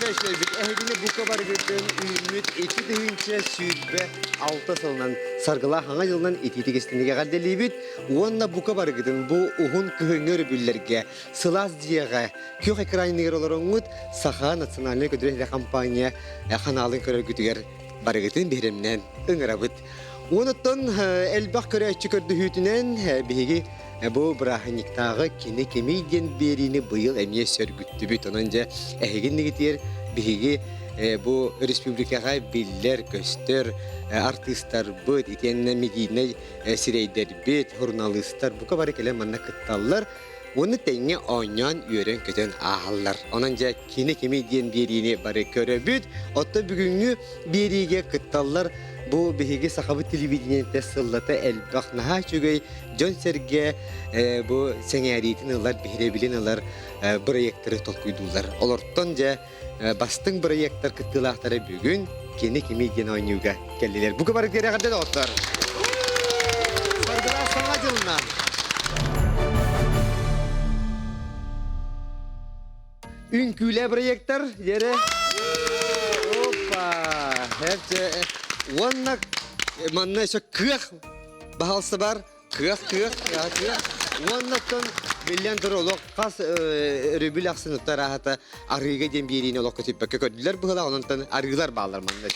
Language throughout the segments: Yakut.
көрөөччүлэрбит, эһигини бука барыгытын үүммүт 2026 сылынан саргылаах Хаҥа дьылынан итиитик истиҥник эҕэрдэлиибит уонна бука барыгытын бу уһун кыһыҥҥы өрөбүллэргэ сылаас дьиэҕэ күөх экраныгар олороҥҥут Саха национальнай көтүрэр компания ханаалын көрөргүтүгэр барыгытын биһирэмнээн ыҥырабыт. Уонуттан элбэх көрөөччү көрдөһүүтүнэн биһиги бу бырааһынньыктааҕы кини кимий диэн биэриини быйыл эмиэ сөргүттүбүт. Онон дьэ эһигин биһиги бу республикаҕа биллэр-көстөр артыыстарбыт, итиэннэ медийнэй сирэйдэрбит, суруналыыстар бука бары кэлэн манна кытталлар. Уонна тэҥҥэ оонньоон үөрэн-көтөн ааһаллар. Онон дьэ кини кимий диэн биэриини бары көрөбүт. Оттон бүгүҥҥү биэриигэ кытталлар бу биһиги сахабыт телевидениетэ сыллата элбэх наһаа үчүгэй дьон-сэргэ бу сэҥээриитин ылар, биһирэбилин ылар бырайыактары толкуйдууллар. Олортон дьэ бастыҥ бырайыактар кыттыылаахтара бүгүн кини кимий диэн оонньууга кэллилэр. Бука бары эҕэрдэ доҕоттор! Саргылаах Саҥа дьылынан! Үҥкүүлэ проектор дьэрэ. Опа! Уонна манна еще кыах баһалса бар. Кыах, кыах, кыах. Уонна оттон биллэн турар олох хас өрөбүл ахсын ыттар аһата арыыга диэн биэриини олоххо типпэккэ көрдүлэр быһыылаах, онон арыылар бааллар манна.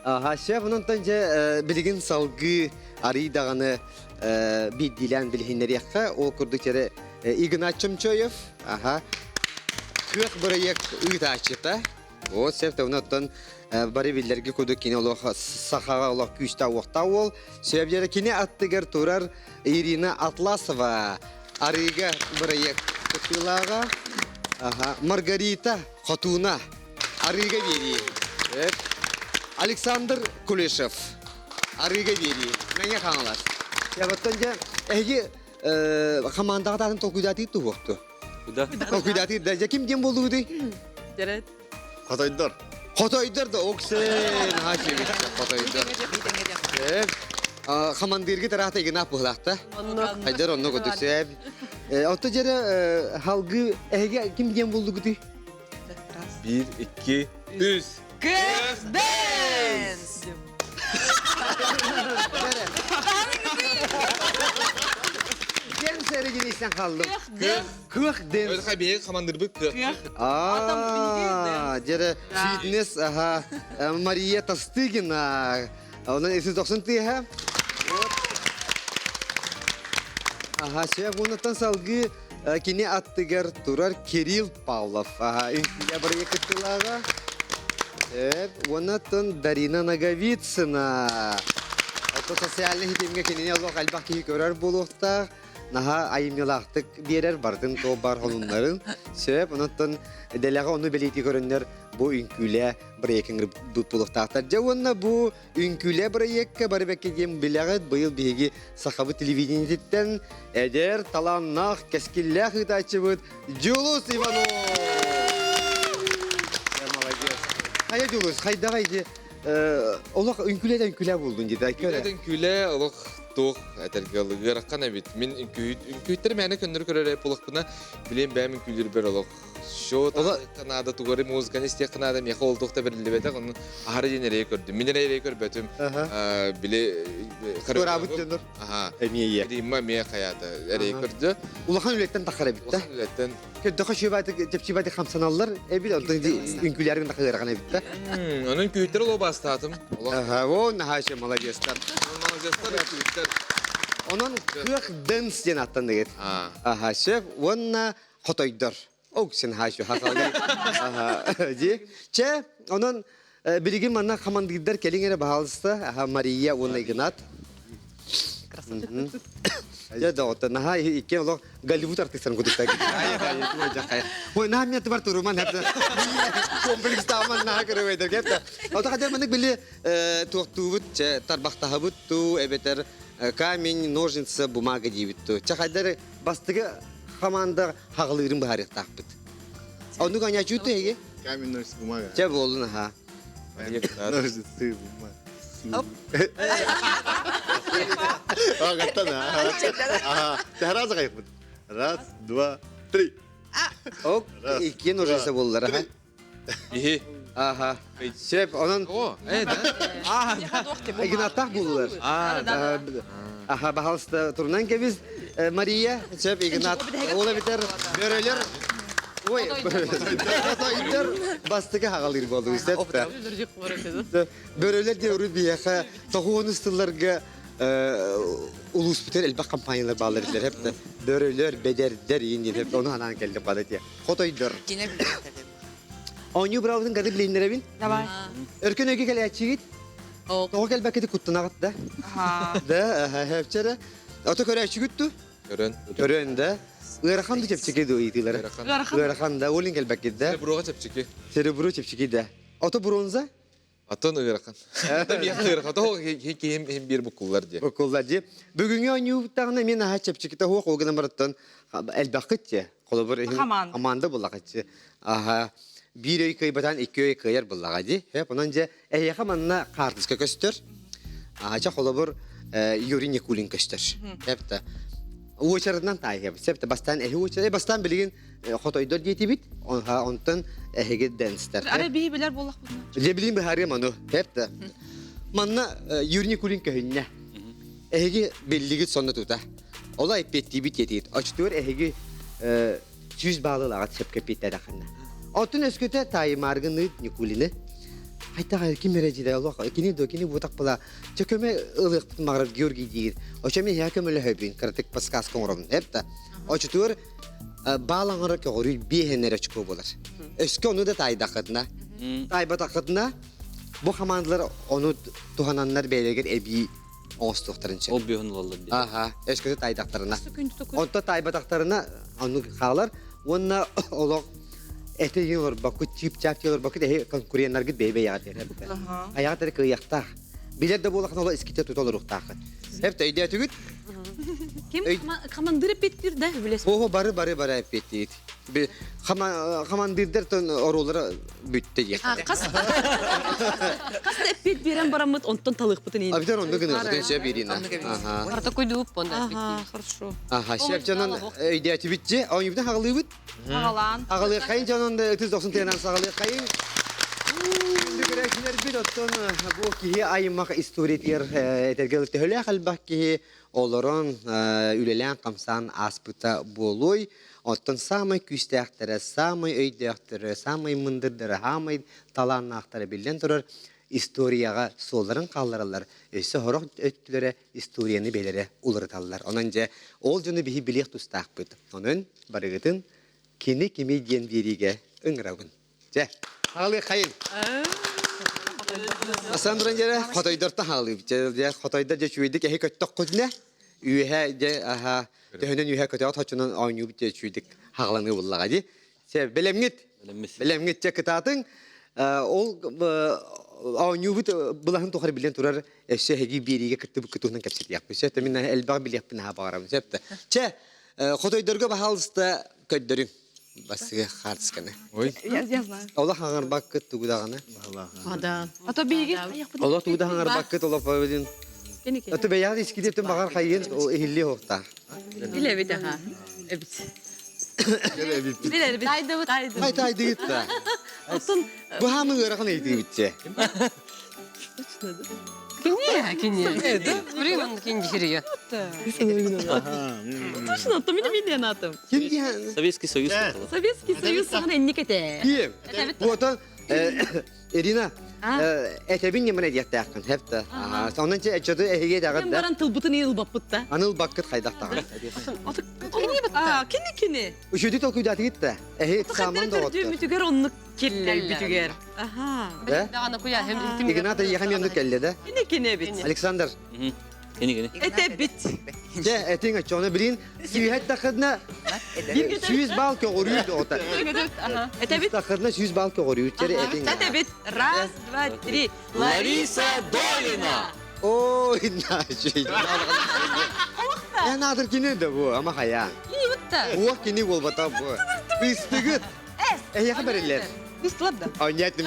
Аха, шеф, онон дьэ билигин салгыы арый даҕаны биирдиилээн билиһиннэриэххэ. Ол курдук дьэрэ Игнат Чомчоев, аха, кыах бырайыак ыытааччыта. Вот сөп оттон бары биллэрги курдук кини олох сахаҕа олох күүстээх уохтаах уол. Сөп дьэрэ кини аттыгар турар Ирина Атласова арыыга бырайыак кыттыылааҕа. Аха, Маргарита Хотуна арыыга биэрии. Александр Кулешев арыыга биэрии. Мэҥэ Хаҥалас. Оттон дьэ эһиги хамаандаҕа таатын толкуйдаатыы туһуохту. Да. Толкуйдаатыы да дьэ ким диэн буоллугутуй? Дьэрэ. Хотойдор. Хотойдор да оксен хаачыбит хотойдор. Хамандыыргы тараата игнаах быһылаахта. Хайдар онно курдук сөп. Отто дьэрэ халгы эһиги ким диэн буллугутуй? Биир, икки, үс. Кыах Дэнс! Кем сэригинисен халлым. Кыах Кыах Дэнс. Өлхэ биһиги хамандырбыт кыах. Кыах. Аа, дьэрэ фитнес, аха, Мария Тастыгина. Онон 390 тыаһа. Аха, сөп уоннаттан салгыы Кини аттыгар турар Кирилл Павлов үҥкүүлэ бырайыак кыттыылааҕа. Уонна Дарина Ноговицына. Ото социальнай ситимҥэ кинини олох элбэх киһи көрөр буолуохтаах. Наһаа айымньылаахтык биэрэр барытын туох бар холуннарын. Сөп, онон дэлэҕэ ону бэлиэтии көрөннөр бу үҥкүүлэ бырайыак буолуохтаахтар. Дьэ уонна бу Үҥкүүлэ бырайыакка бары бэккэ диэн билэҕит, быйыл биһиги сахабыт телевидениетиттэн эдэр, талааннаах, кэскиллээх ыытааччыбыт Дьулус Иванов! Молодец. Хайа Дьулус, хайдаҕай ди олох үҥкүүлэ да үҥкүүлэ булдун дии Үҥкүүлэ үҥкүүлэ олох туох этэргэ ыараххан эбит. Мин үҥкүүттэр мээнэ көннөрү көрөр буоллахпына, билиэн бэйэм үҥкүүлүүрбэр олох Счет наада тугары музыканы истиэххэ наада миэхэ ол туох да бэриллибэтэх ону аһары диэн эрэйи көрдүм мин эрэ эрэйи көрбөтүм били Туораабыт дьоннор эмиэ Римма эмиэ хайаата эрэйи көрдө улахан үлэттэн таххар эбит да улахан үлэттэн көрдөхө шөбааты чэпчибати хамсаналлар эбит онтон үҥкүүлэрин тахыарахан эбит да онон күүттэр олоо бастаатым о наһаа молодецтар молодецтар күүттэр онон кыах дэнс диэн аттанныгыт аха сөп уонна хотойдор. Ок син хаачу хахалгай. Ди. Чэ, онон билигин манна хамандыырдар кэлиҥ эрэ баһаалыста. Аха Мария уонна Игнат. Дьэ доҕоттор, наһаа икки олох Голливуд артыыстарын кутуктар. Ой, наһаа мен тыбар туруман комплекстааман наһаа көрөбөйдөр кепта. Ото хадер маннык били туохтуубут, чэ тарбахтаһабыт туу, эбэтэр камень, ножницы, бумага диибит туу. Чэ хайдар бастакы хамаанда хаҕылыырын быһаарыахтаахпыт. Оннук анячууту эһиги? Камень, ножницы, бумага. Чэ буоллун аха. Ножницы, бумага. Ага, Раз, два, три. Три. Ок, иккиэн ножницы буоллар. Три. Иһи. Аха. Сөп, онон О, э, да? А, Игнаттаах буллар. а, Аха, баһалыста турунан кэбис. Мария, сөп, Игнат. Ол эбитер бөрөлөр. Ой, бөрөлөр бастыкы хагалыр болду, сөп. Бөрөлөр де урут биһиэхэ тоҕуонус тылларга улууспутар элбэх компаниялар бааллар этилэр хепте. Бөрөлөр, бэдэрдэр иин диэн хепте. Ону ханаан келдим бада тиэ. Хотойдор. Оонньуу быраабытын гады билиннэрэбин. Давай. Өркөн өйгө кэлээччигит. Тоҕо кэлбэккити куттанаҕыт да? Да, хепчere. Ото көрөөччүгүт ту? Көрөн. Көрөн да. Ыарахан да чэпчэки ду ыйытыылара. Ыарахан. Ыарахан да, олин кэлбэккит да. Сереброға чэпчэки. Серебро чэпчэки да. Ото бронза? Атын ыарахан. Миэхэ ыарахан. Тоҕо киһим иһин биир буккуллар дии. Буккуллар дии. Бүгүҥҥү оонньуубуттаҕына мен аһа чэпчэкитэ суох ол гынан барыттан элбэххит дии. Холобур иһин команда буллаҕыччы. Аха биир өй кыайбатан икки өй кыайар буллаҕа дии. Хэп онон дьэ эһиэхэ манна хаартыска көстөр. Аха холобур Юрий Никулин көстөр. Хэп уочаратынан таайыһабыт. Сэп бастаан эһи уочарат. Бастаан билигин хотойдор диэтибит. Онтон эһиги дэнстэр. Ары биһи билэр буоллахпытына. Дьэ билин быһаарыам ону. Хэп Манна Юрий Никулин көһүннэ. Эһиги биллигит сонно тута. Ола эппиэттиибит диэтигит. Очтугар эһиги 100 баалылааҕыт сөпкө эппиэттэдэххинэ. Оттон өскөтө таайымааргыныыт Никулины Хайта ким эрэ дьиде олох кини до кини бутак була чө көмө ылыахпыт маҕарар Георгий диир. Очо мен я көмөлөһөбүн кыратык подсказка оҥоробун эпта. Очутугар баалаҥара көҕөрүй биэһэн эрэ очко буолар. Өскө ону да таайдаххытына. Таайбатаххытына бу хамаандалар ону туһананнар бэйэлэригэр эбии оҥостуохтарын сөп. Ол бөһүн ылаллар дии. Аха, өскөтө таайдахтарына. Онто таайбатахтарына оннук хаалар. Уонна олох эти олорбоккут, чип-чап олорбоккут эһи конкуреннаргыт бэйэ-бэйэҕэ тиэрэ. Айаҕа тары кыайыахтаах. Билэр да буолахын оло иските тута олоруохтааххыт. Эп өйдөөтүгүт? Ким командир эппиттир да билес. Ого бары бары бары эппиттиит. Командирдер тон оруулара бүттэ диэх. Хас хас эппит биэрэн бараммыт онтон талыахпытын иин. Абитер онду гыныахытын сөп Ирина. Аха. Протокой дууп онда эппиттиир. Хорошо. Аха, шеф дьонон өйдөөтүбүтчи, оонньуубутун хаҕалыыбыт. Хаҕалаан. Аҕалыаххайын дьонон да ытыс дохсун тыанан саҕалыаххайын. Күндү оттон бу киһи аймах историятыгар этэргэ төһөлөөх элбэх киһи олорон үлэлээн-хамсаан ааспыта буолуой. Оттон саамай күүстээхтэрэ, саамай өйдөөхтөрө, саамай мындырдара, саамай талааннаахтара биллэн турар историяҕа суолларын хааллараллар, өссө сорох өттүлэрэ историяны бэйэлэрэ уларыталлар. Онон дьэ, ол дьону биһи билиэх тустаахпыт. Онон барыгытын кини кими диэн биэриигэ ыҥырабын. Дьэ, хаалыаххайын. Асан туран дьэрэ, хотойдортон хаалыыбыт. Дьэ, хотойдор дьэ үчүгэйдик эһи көттөххүтүнэ, үөһэ дьэ аха төһөнөн үөһэ көтөҕөт хочунан оонньуубут дьэ үчүгэйдик хааланыы буллаҕа дии. Сэ, бэлэмҥит? Бэлэмҥит дьэ кытаатыҥ. Ол оонньуубут былаһын тухары билэн турар өссө эһиги биэриигэ кыттыбыккыт туһунан кэпсэтиэхпит. Сөп, мин элбэх билиэхпин аһа баҕарабын. Сөп. Чэ, хотойдорго баһаалыста көрдөрүҥ. Басыга хаартысканы. Ой. Я знаю. Олох хаҥарбаккыт тугу даҕаны. Да. А то биһиги Олох тугу да хаҥарбаккыт олох бабыдын. Ото бэйэҕит искидиэптин баҕар хайыын иһиллиэ суохтаах. Билэбит аха. Эбит. Билэбит. Тайдыбыт. Ай тайдыгыт да. Оттон Бу хаамы ыарахан ыйытыыбытче. Кини, кини. Блин, кини дихирия. Точно, то мин мин атым. Ким диэн? Советский Союз. Советский Союз саҕана инник этэ. Ким? Буотан Ирина, этэбин ньымына диэхтээххин, хэпта. Онон че эчөтү эһиге даҕат Ким да. баран тылбытын ылбаппыт да. Аныл баккыт хайдахтаҕын. Кини бытта. Кини кини. Үшүдү толкуйдаатыгыт да. Эһи саман доҕоттор. Төрдүмүтүгэр оннук киллэрбитигэр. Аха. Да? Даҕаны куя хем Игната ехам оннук келле да. Кини кини эбит. Александр. Кини кини. Это бит. Че этиң очону билин сүүһэт тахыдна 100 балл көҕүрүү доҕота. Это бит. Тахыдна 100 балл көҕүрүү. Чери этиң. Это бит. Раз, два, три. Лариса Долина. Ой, иначе. Эн адыр кини да бу, ама хая. Уох кини буолбата бу. Быстыгыт. Эйэхэ бериллер. Быстылар да. А нет, не.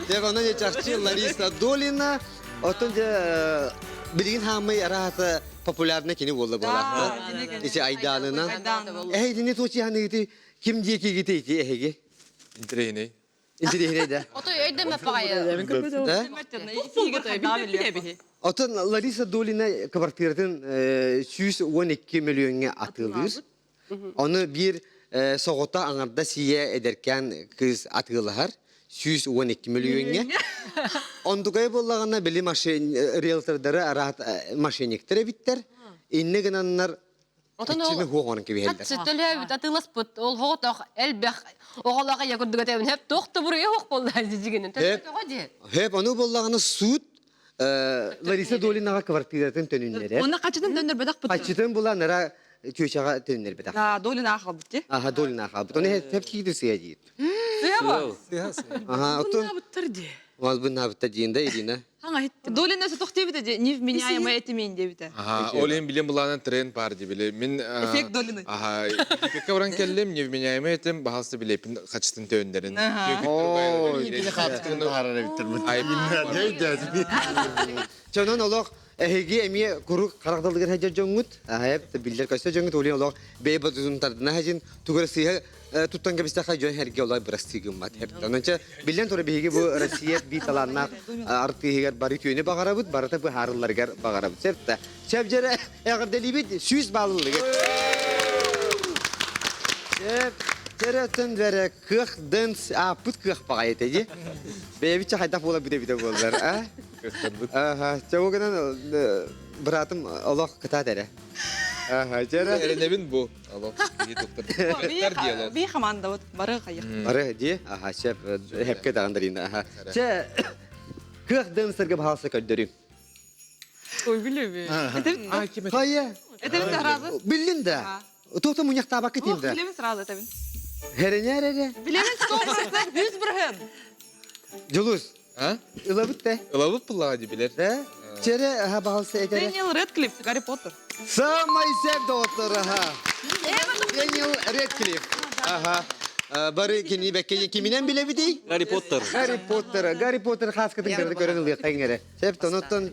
Деп она не чахчы Лариса Долина. Оттон же Билигин хаамай араата популярный кини буолла буолаахта. Ити айдаанынан. Эһэ итини туочиһаныгыты ким диэкигити ити эһиги? Интириэһинэй. Интириэһинэй да. Ото өйдөмөт баҕайы. Да? Отон Лариса Долина квартиратын 112 мөлүйүөҥҥэ атыылыыр. Ону биир соҕото аҥарда сийэ эдэркээн кыыс атыылаһар 112 мөлүйүөҥҥэ. Онтукайа буоллаҕына били риэлтордары араат мошенниктар эбиттэр. Иннэ гынаннар Отон ол иччини хуох оҥорон кэбиһэллэр. Төлөөбүт атыыласпыт ол хоҕотох элбэх оҕолоох ийэ курдук этэбин хөп туох да буруйа суох буолла дьигинин. Хөп. Тоҕо дии. Хөп ону буоллаҕына суут Лариса Долинаҕа квартиратын төнүннэрэр. Онно хачытын төннөрбөтөх бут. Хачытын булан ара чүөчэҕэ төннөрбөтөх. Да, Долина хаалбыт дии. Аха, Долина хаалбыт. Оны хеп кииди сыа диир. Сыа ба? Аха, оттон Буннаабыттар дии. Малбыннаабыттар диин да Ирина. Долина сотох диэбитэ дии, невменяемая этимин диэбитэ. Аха, ол иһин билим булаанан тренд бар дии били. Мин Эффект Долины. Аха, Египекке баран кэллим, невменяемый этим, баһалсы билеппин хачытын төөннөрүн. Чонон олох эһиги эмиэ курук харах далыгар сылдьар дьоҥҥут, аһайап биллэр көстөр дьоҥҥут улин олох бэйэ бодутун тардына сылдьын тугу эрэ сыыһа туттан кэбистэххэ дьон эргэ олох бырастыы гыммат. Онон чэ биллэн турар биһиги бу Россия биир талааннаах артыыһыгар бары үтүөнү баҕарабыт, барыта быһаарылларыгар баҕарабыт. Сөп да. Сөп дьэрэ эҕэрдэлиибит сүүс бааллылыгыт. Сөп дьэрэ оттон бэрэ кыах дэнс ааппыт кыах баҕайы этэ дии. Бэйэбит чэ хайдах буола бүтэ буоллар, а? Аха, чэ ол гынан быраатым олох кытаат эрэ. Аха, чэ эрэ. Эрэнэбин бу. Олох киһи доктор. Диалог. Би командабыт бары хайых. Бары дии. Аха, шеф хепке даҕан дарина. Аха. Чэ кыах дэнсерге баһалса көрдөрүм. Ой, билеби. Хайа. Этебин сразу. Биллин да. Туохта муньахтаабакка тиим да. Билебин сразу этебин. Херенер эрэ. Билебин 100%, 100%. Дьулус. А? Ылабыт да. Ылабыт буллаҕа дии билэр. Да? Чере аха баҕалса этэрэ. Дэниел Рэдклифф, Гарри Поттер. Самай сеп доҕоттор аха. Дэниел Рэдклифф. Аха. Бары кини бэккэ киминэн билэбитий? Гарри Поттер. Гарри Поттер. Гарри Поттер хааскытын көрө көрөн ылыахтайын эрэ. Сеп тонуттан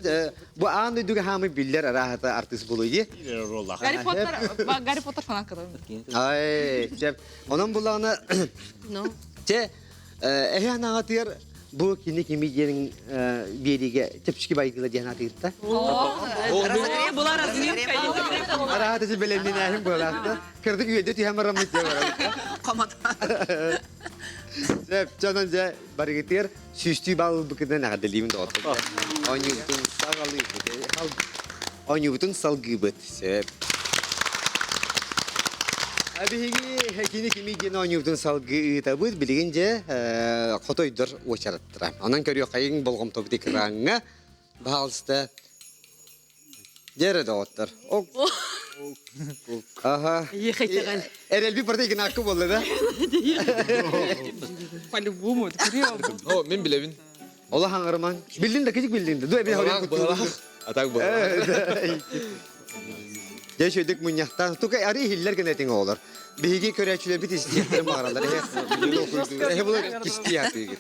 бу аан дойдуга хаамый биллэр араахата артыыс буолуй дии. Гарри Поттер, Гарри Поттер фанатка. Ай, сеп. Онон буллаҕына Чэ, эһи анаҕатыгар бу кини кими диэн биэриигэ чэпчэки байдыла диэн атыырта. Была разминка. Араата бэлэмнэнээһин буолаахта. Кырдык үөдэ түһэн бараммыт диye бараммыт. Сөп, чонон дьэ барыгытыгар сүүстүү балл быкынан эҕэрдэлиибин доҕоттор. Оонньуубутун саҕалыыбыт. Оонньуубутун салгыыбыт. Сөп. Биһиги кини кими диэн оонньуубутун салгыы ыытабыт. Билигин дьэ хотойдор уочараттара. Онон көрүөххэйиҥ болҕомтобут экраҥҥа. Баһаалыста. Дьэ доҕоттор. Аха. Эрэлби барда игнакка буолла да? По-любому. О, мин билэбин. Ола хаҥарыман. Биллин да кичик биллин да. Дуэ бин Быһалаах, быһалаах. А так быһалаах. Дьэ үчүгэйдик мунньахтаан тука ары иһиллэр гына этиҥ оҕолор. Биһиги көрөөччүлэрбит истиэхтэрин баҕараллар. Эһэ була кистии атыыгыт.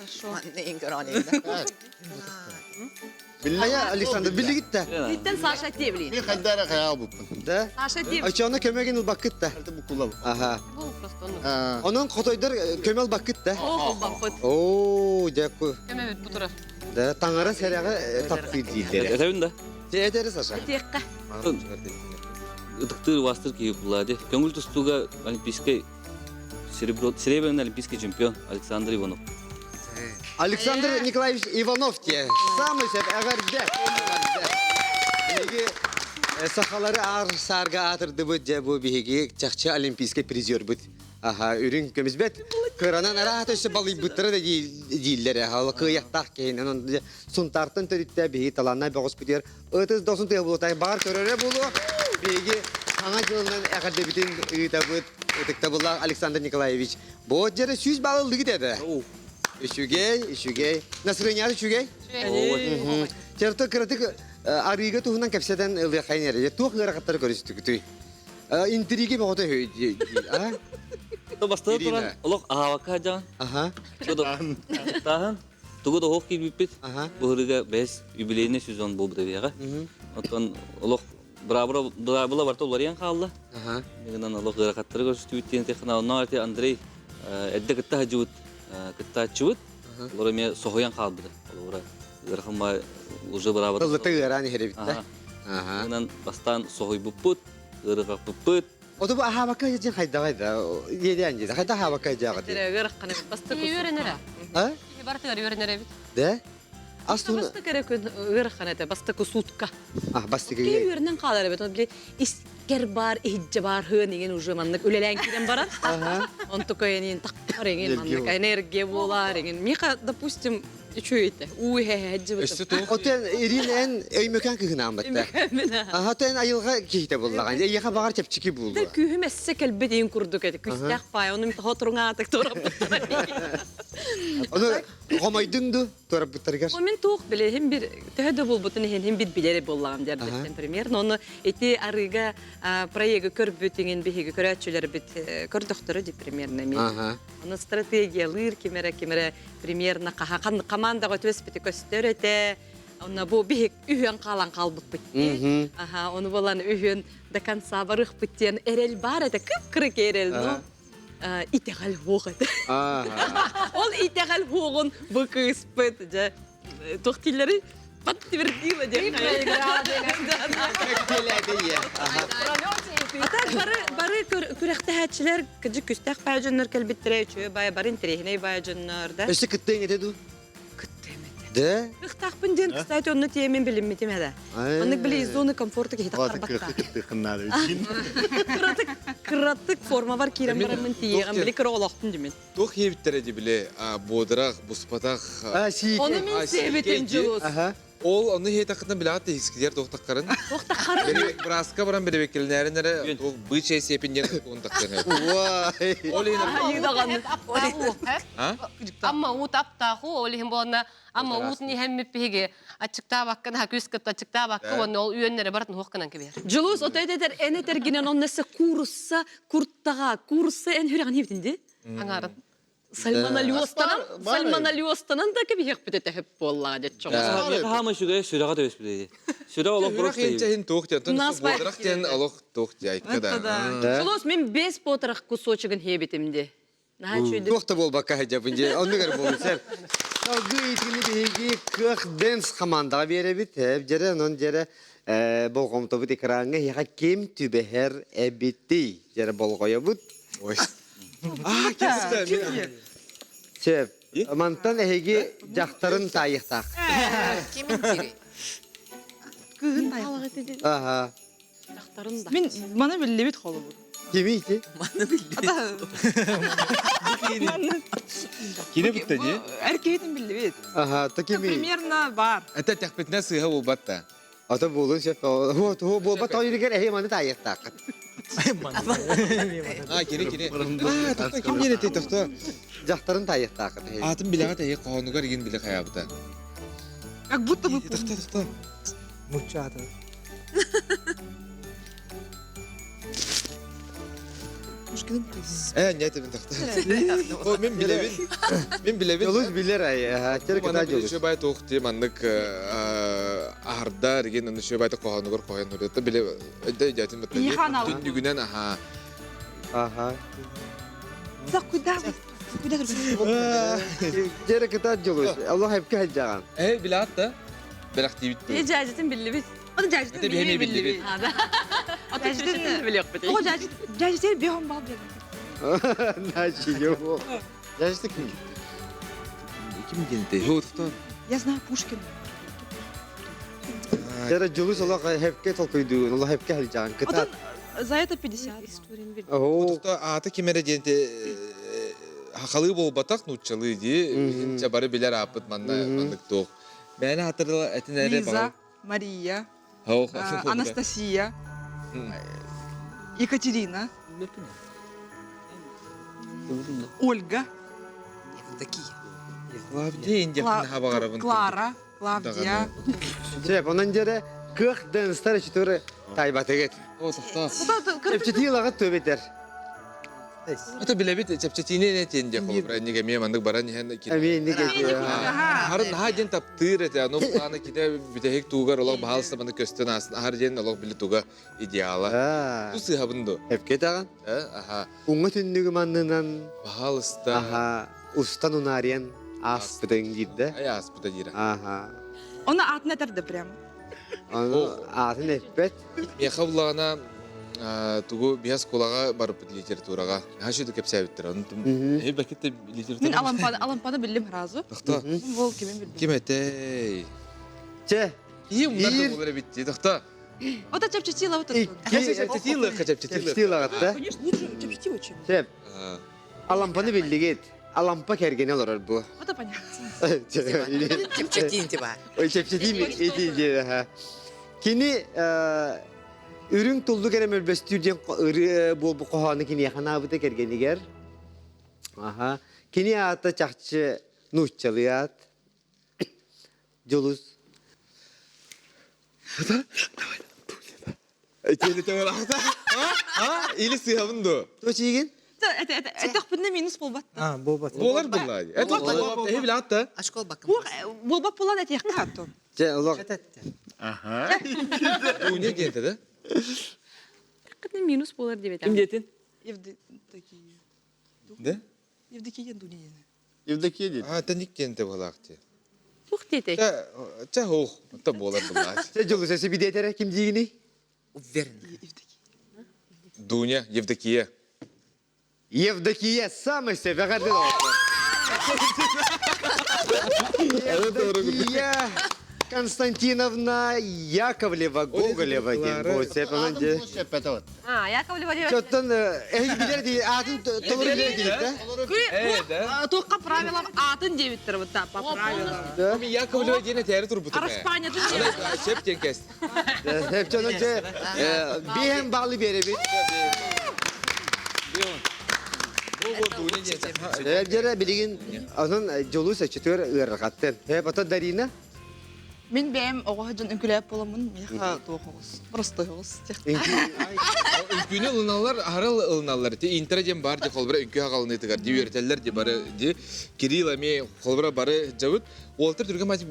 Хайа Александр билигит да? Биттен Саша Тевли. Мен хайдара хайа албыппын. Да? Саша Тевли. Очоно көмөгүн ылбаккыт да? Аха. Онон хотойдор көмө ылбаккыт да? Оо, дьэ Көмөбүт бу турар. Да, таҥара сэрэҕи таптыыр дииллэрэ. Этэбин да. Дьэ, этэри Саша. Этиэххэ. Ытыктыыр убаастыр киһи булла ди. Көҥүл тустууга олимпийскай серебро серебряный олимпийский чемпион Александр Иванов. Александр Николаевич Иванов диye. Самый сөп эҕэрдэ. Биһиги сахалары аар саарга аатырдыбыт дьэ бу биһиги чахчы олимпийскай призербут. Аха, үрүҥ көмүсбэт. Кыранан араата өссө балыйбыттара да дииллэр. Аха, кыайахтаах киһин. Онон Сунтаартан төрүттэ биһиги талааннаах бөҕөспүтүгэр ытыс дохсун тыа буолуотай баар көрөрө буолуо. Биһиги саҥа дьылынан эҕэрдэбитин ыытабыт. Ытыктабыллаах Александр Николаевич. Бу дьэрэ сүүс балл ыллыгыт этэ. Үчүгэй, үчүгэй. Настроениеҕа үчүгэй? Черто кыратык арыыга туһунан кэпсэтэн ылыаххайын эрэ. Туох ыарахаттары көрүстүгүтүй? Интриги бөҕөтө а? Бастаан туран олох аһаабакка сылдьаҕын. Аха. Тааһын тугу да оһох киирбиппит. Аха. Бу ырыга бэс юбилейный сезон буолбута биһиэхэ. Оттон олох быраабыла быраабыла барыта уларыйан хаалла. Гынан олох ыарахаттары көрүстүбүт диэн техна онно ити Андрей эрдэ кытта сылдьыбыт кыттааччыбыт. Олор эмиэ соһуйан хаалбыта. Олора ыарахан уже быраабыла. Тыллыта ыараан иһэр эбит да. Гынан бастаан соһуйбуппут, ыарырҕаппыппыт. Ото бу аһаабакка дьин хайдаҕай да иэдээн дии. Хайда аһаабакка дьааҕа дии. Ыараххан эбит. Бастакы Үөрэнэрэ. А? Барытыгар үөрэнэр эбит. Да? Ас туһун Бастакы эрэ күн ыарахан этэ, бастакы сутка. А, бастакы. Киһи үөрэнэн хаалар эбит. Били искер бар, иһиджэ бар хыан иген уже маннык үлэлээн киирэн баран. Онтука энин таххар эҥин маннык энергия буолар эҥин. Миха, допустим, үчүгэй этэ. Уу иһэ Өссө туох Отен Ирина эн өймөкөн кыһынаан батта. Аха тен айылҕа киһитэ буллаҕын. Эйиэхэ баҕар чэпчэки буолуо. Күүһүм эссе кэлбит иин курдук этэ. Күстээх паай, ону хоторуҥаатык туораппыттара. Ону хомойдуҥ ду туораппыттарыгар? Мин туох билэһим бир төһө да буолбутун иһин хим бир билэр буоллаҕым диэрбиттэн примерно. Ону ити арыыга проегы көрбүт иҥин биһиги көрөөччүлэрбит көрдөхтөрө ди примерно эмиэ. Ону стратегиялыыр ким эрэ ким эрэ примерно командаҕа түбэспити көстөр этэ. Онно бу биһик үһүөн хаалан хаалбыппыт дии. Аха, ону болан үһүөн до конца барыахпыт диэн эрэл баар этэ, кып-кырык эрэл, но итэҕэл суох этэ. Ол итэҕэл суоҕун бу кыыспыт, дьэ, туох дииллэрий? Подтвердила диэн. А так бары бары күрэхтэһээччилэр кыдьык күстээх баай дьоннор кэлбиттэрэ үчүгэй баай бары интэриэһинэй баай дьоннор да. Өссө кыттыаҥ этэ дуу? Кыттыам этэ. Да? Кыахтаахпын диэн, кстати, онно тиэмин билиммитим этэ. Маннык били из зоны комфорта киһи тахсарбакка. Кыратык, кыратык формабар киирэн бараммын тиийэҕим, били кыра олохтун димин. Туох диэбиттэрэ дии били буодурах, буспатах. Ону мин сиэбитим дьулус. Ол ону иһиэтэххитинэ билэҕит тиһискитигэр туохтаххарын. Туохтаххарын. Бырааска баран бэрэбиэркэлэнээрин эрэ туох быычай сиэпин диэн тугун тахсыан Уай. Ол иһин Амма уут аптаах уу, ол иһин буолна Амма уутун иһэммит биһиги аччыктаабакка наһаа күүс кытта аччыктаабакка уонна ол үөннэрэ барытын уһуох гынан кэбиһэр. Дьулус ото этэр эн этэргинэн оннессе куурусса куртаҕа куурусса эн хүрэҕин иһибитин дии? Аҥаарын. Сальмонеллезтанан сальмонеллезтанан да кэбиһиэхпит этэ хөп буоллаҕа дьэ чоҕос. Хаама үчүгэй сүрэҕэ төбөспүт Сүрэх олох Сүрэх инчэһин туох диэн, буодурах диэн олох туох диэн да. Дьулус мин бес потрох кусочегын хиэбитим ди. Наһаа үчүгэй. Туох да буолбакка сылдьабын дии. Оннук эрэ буолун сэр. Салгыы итини биһиги Кыах Дэнс хамаандаҕа биэрэбит. Дьэрэ, онон дьэрэ болҕомтобут экраҥҥа эһиэхэ ким түбэһэр эбитий? Дьэрэ болҕойобут. Ой. Аа, ким Сөп. Мантан эһиги дьахтарын таайыахтаах. Кимин дири? Кыыһын таайыахтаах. Аха. Дьахтарын да. Мин маны биллибит холобур. Кими ити? Маны биллибит. Кини бутта дии. Эр киһитин биллибит. Аха, то кими? Примерно бар. Это тэхпитинэ сыыһа буолбат да. Ата буолун сөп. Туһу буолбат тоҕо эһи маны таайыахтааххыт. А, кини кини. А, тохто ким диэн этэй тохто? Дьахтарын таайыахтааххыт. Атын билэҕит эһи хоһоонугар игин билэ хайаабыта. Как будто бы Тохто тохто. Муччаата. Э, нет, мен тохто. О, мен билэбин. Мен билэбин. Дьолус билэр ай. Тер кыта дьолус. Шөбай туох дии маннык аһардар деген аны шөбай хоһоонугар хоһоон хөрөттө биле өйдө өйдөөтүн бытта. Түннүгүнэн аха. Аха. За куда вы? Куда Тер кыта дьолус. Аллах эпке хаджаган. Э, билаат да. Бэлэхтиибит. Е жажытын биллибит. Оны жажытын Это биһэми биллибит. Ата жажытын билиэхпит. О, жажыт жажытер биһом бал берди. Начи его. Жажыты ким? Ким диэн Хо, Я знаю Пушкина. Тера дьолус олох хепке толкуйдуун, олох хепке хаджаган. Кыта. За это 50. Оо. Аата ким эрэ диэн хахалыы буолбатах нууччалыы дии. Инчэ бары билэр ааппыт манна маннык туох. Мээнэ хатырыла этин эрэ Лиза, Мария, Анастасия, Екатерина, Ольга, Клавдия индия хабагарабын. Клара, Клавдия. Сөп, онон дьэрэ кыах дэнстар үчүтүрэ тайбатыгыт. О, тоқтоо. Эпчитии лагат төбетер. Это билэбит чэпчэтиини этиэн диэ холобура инник эмиэ маннык баран иһэн Эмиэ инник этиэ. Харын наһаа диэн таптыыр этэ аны бутааны ките бүтэһик туугар олох баһаалыста маннык көстөн аасын аһар диэн олох били туга идеала. Ту сыһабын ду. Эпке таҕан. Аха. Уҥа түннүгү маннынан Баһаалыста. Аха. Устан унаарыйан ааспытыҥ диирдэ. Ай ааспыта диирэ. Аха. Оны атын этэрдэ прям. Аны атын эппет. Миэхэ буллаҕына тугу биһи оскуолаҕа барыппыт литератураҕа. Хашы да кэпсээбиттэр. Оны эһи бэкит литература. Мин алампаны алампаны биллим сразу. Тохто. Бол кимин билбим. Ким этэй? Чэ. Киһи умнар да буолар эбит дии. Тохто. Ота чэпчэтии лавыт. Чэпчэтии лыахха чэпчэтии Чэпчэтии лаҕатта. Конечно, лучше чэпчэтии очень. Чэп. Алампаны биллигит. Алампа кэргэнэ олорор бу. Это понятно. Чэпчэтиин тиба. Ой, чэпчэтиин ити диэ. Кини үрүҥ туллук эрэ мөлбөстүүр диэн ырыа буолбу хоһоону киниэхэ анаабыта кэргэнигэр. Аха. Кини аата чахчы нууччалыы аат. Дьулус. Итиэнэ тэҥэлэхтэ. А? Или сыһабын дуо? Туочигин? Это это это хпынна минус буолбат. А, буолбат. Буолар булла. Это буолбат. Эһи билэҕит да? Ашкол бакым. Буолбат буолан этиэххэ аттон. Дьэ, олох. Аха. Дуня диэнтэ да? Хпынна минус буолар диэбит. Ким диэтин? Евдокия. Да? Евдокия Дуня диэн. Евдокия диэн. А, тэник диэнтэ буолаах дии. Тух диэтэй? Чэ, чэ хуох, та буолар буллаа. Чэ, Дьулус, өссө бидиэтэрэ ким диигиний? Уверен. Евдокия. Дуня, Евдокия. Евдокия самый сэбэҕэрдин оҕото. Евдокия Константиновна Яковлева Гоголева диэн бу сепанан дьэ. А, Яковлева диэн. Чоттон эһиги билэр дии аатын толору билэр диибит да? Туохха правилам аатын диэбиттэр вот по правилам. Яковлева диэн этээри турбутум. Араспаанньатын Сөп диэн кэс. Сөп дьонун дьэ биэһэн баалы биэрэбит. Дьэрэ билигин онон дьолу сөчүтүөр ыарырҕаттын. Потом Дарина Мин бэйэм оҕо дьон үҥкүлээп буоламмын, миэхэ туох оҕус, простой оҕус. Үҥкүүнү ылыналлар, аһара ылыналлар. Ти интро диэн бар ди холбура үҥкүү хаҕалыныытыгар ди үөрэтэллэр ди бары ди Кирилл эмиэ холбура бары дьабыт. Уолтар түргэн мать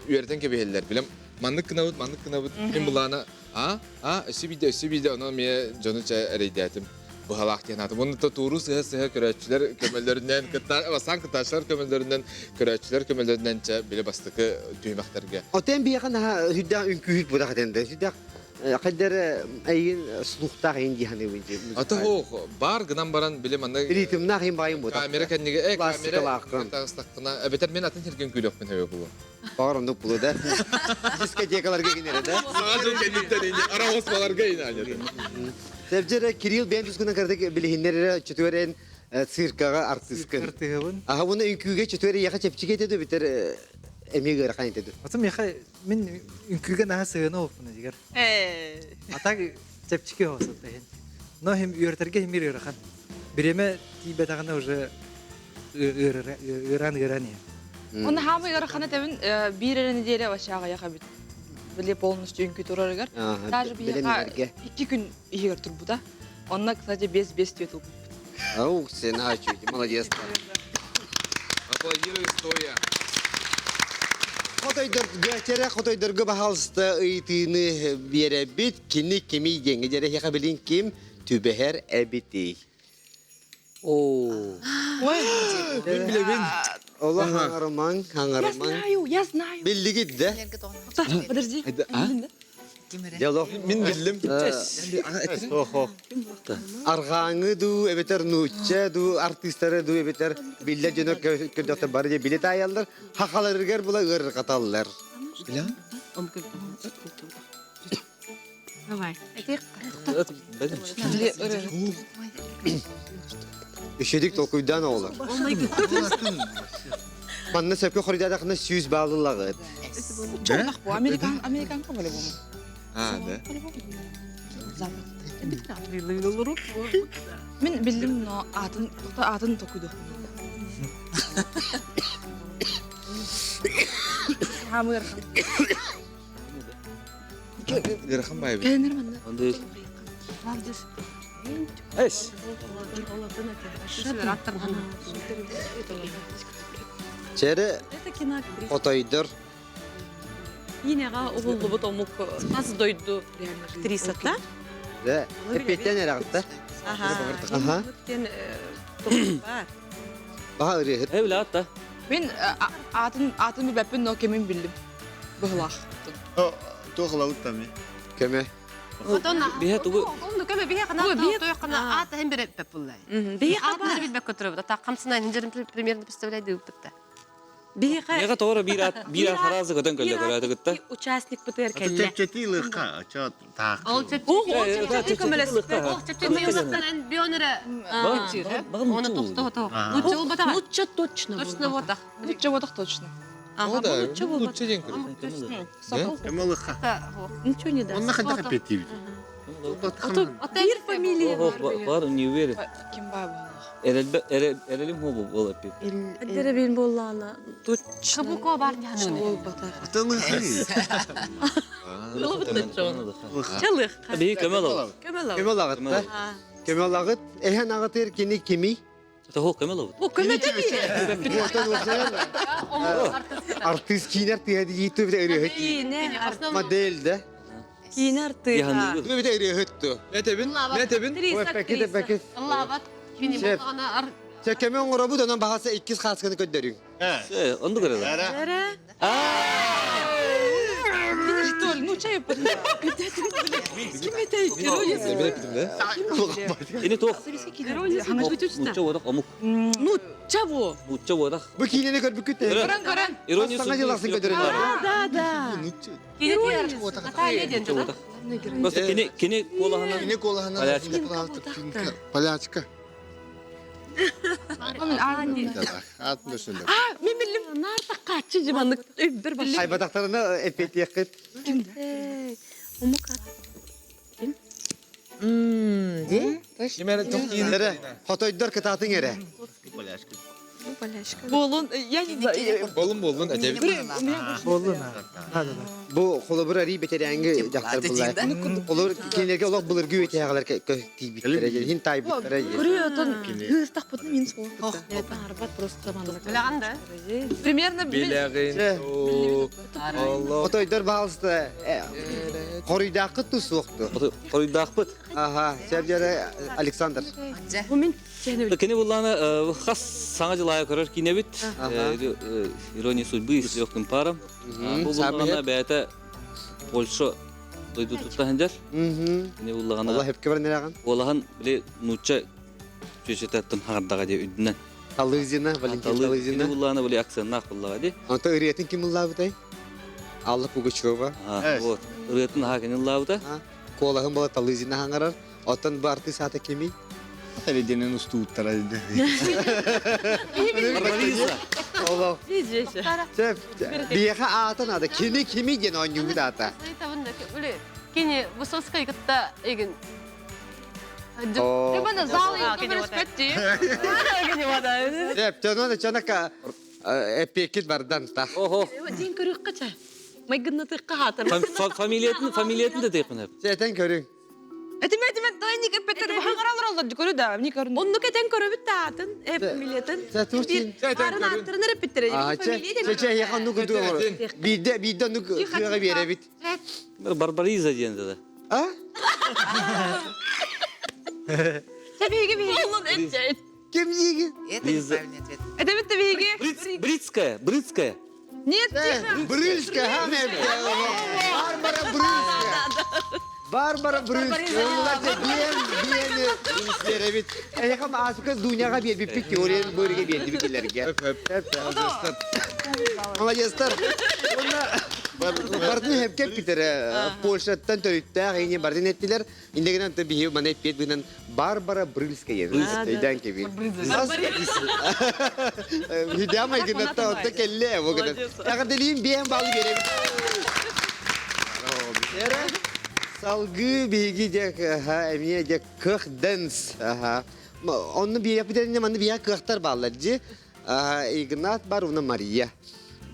үөрэтэн кэбиһэллэр. Билем маннык гынабыт, маннык гынабыт. Мин былаана а а өссө биирдэ, өссө биирдэ онон эмиэ дьону чэ эрэйдээтим. Быһалаах диэн аатым. Уонна тууру сыһа-сыһа көрөөччүлэр көмөлөрүнэн, кытта, бастаан кыттааччылар көмөлөрүнэн, көрөөччүлэр көмөлөрүнэн чэ били бастакы түһүмэхтэргэ. Отен биэхэ наһаа сүрдээх үҥкүүһүт буолах этэн да сүрдээх хайдар эйин слухтаах эйин дии саныыбын дии. Ата хоох бар гынан баран били манна Ритмнаах эйин баайын буотах. Камера кэннигэ э камера Классикалааххын. таҕыстаххына эбэтэр мен атын сиргэ үҥкүүлүөхпүн сөбө буолуо. Баҕар оннук булу да. Дискотекаларга кинere да. Саҥа дьыл кэнниттэн ини араҕаспаларга ини аньата. Севжере Кирилл бэйэн тускунан кырдык билиһиннэр чөтүөрэн циркаҕа артыыскын. Артыыһабын. Аха уонна үҥкүүгэ чөтүөр эйиэхэ чэпчэки этэ битер эмиэ ыарахан этэ Отun миэхэ мин үҥкүүгэ наһаа сыһыана олохпун дигэр. А так чэпчэки хоосот иһин. Но хим үөрэтэргэ химир ыарахан. Бириэмэ тиийбэтэҕинэ уже ыараан ыараан иһин. Оны хаамы ыарахана тэбин биир эрэ неделя вообще аҕыйах эбит. Били полностью үҥкүү турарыгар. Даже биһиэхэ икки күн иһигэр турбута. Онно, кстати, без-без түөт ылбыппыт. Аух, сен ачуйте, молодец. Аплодирую стоя. Хотойдорго, терэ хотойдорго баһалыста ыйытыыны биэрэбит, кини кимий диэҥҥэ дьэрэ эһиэхэ билин ким түбэһэр эбитий? Оо. Ой, Мин билэбин. Олох хаҥарымаҥ, хаҥарымаҥ. Я знаю, я знаю. Биллигит да? Подожди. Дьолох. Мин биллим. Арҕааҥы дуу, эбэтэр нуучча дуу, артыыстары дуу, эбэтэр биллэр дьоно көрдөхтөр бары дьэ билэ таайаллар, хахаларыгар була ыарырҕаталлар. Давай. Үчүгдүк толкуйдаан оҕолор. Манна сөпкө хоруйдаатахына 100 баалылаҕыт. Чоҥнох бу американ американка по-любому. А, да. Мин биллим, но атын атын токуйдух. Хамыр. Ыарахан баайбыт. Кэлинэр манна. Онда. Эс. Чэрэ отойдор. Инеҕа уһуллубут омук хас дойду актрисата. Да, эппиэттэн эрэҕитта. Аха. Диэн бар. Баха ырыаһыт. Э билэҕит Мин атын атын билбэппин, но кемин биллим. Быһылаах. Туох ылабыт тами? Көмө. Биһэ тугу Онну көмө биһэ хана той хана аата хем берет пеппуллай. Биһи Аатын билбек көтөрөбүт. Ата хамсына хинжерин примерно представляй дыыптыкта. Биһиэхэ Миэхэ тоҕо эрэ биир аат биир аат хараазы көтөн кэллэ көрөөтө кытта. участник бытыгар кэллэ. Чэпчэтии лыхха, ча таах. Ол чэпчэки көмөлөспөт. Ол чэпчэки ылыктан бионера Оны тохто Нучча болбатах. Нучча точно Точно ботах. Нучча ботах точно. О да, нучча болбатах. нучча диэн көрү. Эме лыхха. Ничего не даст. Онна ханта капетиби. Биир фамилия бар. Бар не уверен. Ким баа буоллах? Эрелим хо бу ол эппи. Эддере бин боллаана точно. Кабуко бар дьаһанын. Болбатах. Атын лыхха. Чалых. Биһи көмө алабыт. Көмө алабыт. Көмө алагыт да. Көмө алагыт. Эһэн аҕатыр кини кими? Того көмө алабыт. Бу көмө тэби. Артист киинер тыа дии бит ырыһыт. Киинэ Модель да. киинэ артыыта. Бит ырыһыт ту. Этебин, этебин. Пекит пекит. Аллабат. Кини болғана ар Чэ көмө оҥоробут онон баһаса иккис хаасканы көрдөрүҥ. Онду көрөдө. Эре. Что, ну чай Ким этэй? Ини туох. Ирония Нучча бодах омук. Ну, чаво. Нучча бодах. Бу киинени көрбүккүт Көрөн көрөн. Ирония Саҥа дьылахсын көрдөрүн. Да, да, да. Наталья диэн Нучча бодах. Просто кини кини куолаһынан Кини куолаһынан Полячка. Полячка. Мен Атын өсүндө. Мен билим нарта каччы жыманнык өйбөр баш. Айбатахтарына эппиэтиэххит. Омук Ким? Мм, де? Кимere тоқ Эре, хотойдор кытаатын эре. Полячка. Болун, я не знаю. Болун болун этебин. Болду на. Да, да, да. Бу холобур ари бетерәңге жактар булар. Олор кинерге олох былыргы өтәгәләр тибиттер, хин тайбыттар. Көрү отон хыстак бутун мин сол. Арбат просто маннык. Билэҕин да? Примерно Билэҕин. Алла. Хотойдор баалысты хоруйдаакы тусукту. Хоруйдаахпыт. Аха, сәбжәре Александр. Бу мен чәне Кини булланы хас саҥа дьылайа көрөр киинэбит. Ирония судьбы с легким паром. Бу булланы бэйэтэ Польша дойду тутта сылдьар. Кини Алла буллаҕына хепке бар нераган. уолаһын били нуучча чүөчэтеттен хаҥардаҕа дии үрдүнэн. Талызина, Валентин Кини Талызина. буллаҕына били акценнаах буллаҕа дии. Онто ырыатын ким ыллаабытай? Алла Пугачева. Вот. Ырыатын аһа кини ыллаабыта. Куолаһын була Талызина хаҥарар. Оттон бу артыыс аата кимий? Теледенен устууттара диде. Барбариза. Олох. Видишь. Сеп, биэхэ аата наада. Кини кими диэн оонньуубут аата. Кини Высоцкай кытта эгин. О. Ребята, зал А, кини вот. Сеп, чонон чонака эппиэккит бардан та. Охо. Дин көрүк кача. Майгыннатыкка хатыр. Фамилиятын фамилиятын да дейпин. Сетен көрүҥ. Этиме этиме дай ник эппеттер бахаңаралар олар көрү да ник көрү. Онну кетен көрөбүт таатын, э фамилиятын. Сэ турчин. Арын аттырын эппеттер. Аа, чэ, чэ, чэ, яхан ну күндү оҥоро. Биирдэ, биирдэ ну кыаҕа биэрэбит. Барбариза диэн да. А? Биһиги биһиги. Болун эт. Ким диги? Это неправильный ответ. Это бит биһиги. Бритская, бритская. Нет, тихо. Брыльская, ха, мен. Барбара Брыльская. Барбара Брыльская. Олар биэн, биэн биэрэбит. Эйхам асыка Дуняга биэрбиппит теорияны бөрүгө биэрдибит килерге. Молодецтар. Бардын хепкеп питер Польшаттан төрүттээх ини бардын эттилер. Индегенен та биһи мана эппиэт быынан Барбара Брыльская ен. Өйдән кеби. Хидама гынатта отта келле бу гынан. Ягыр биэн балы берем. Салгы биһиги дек ха эмие дек кых дэнс. Аха. Онны бия битерине манны бия кыхтар баллар жи. Игнат бар уна Мария.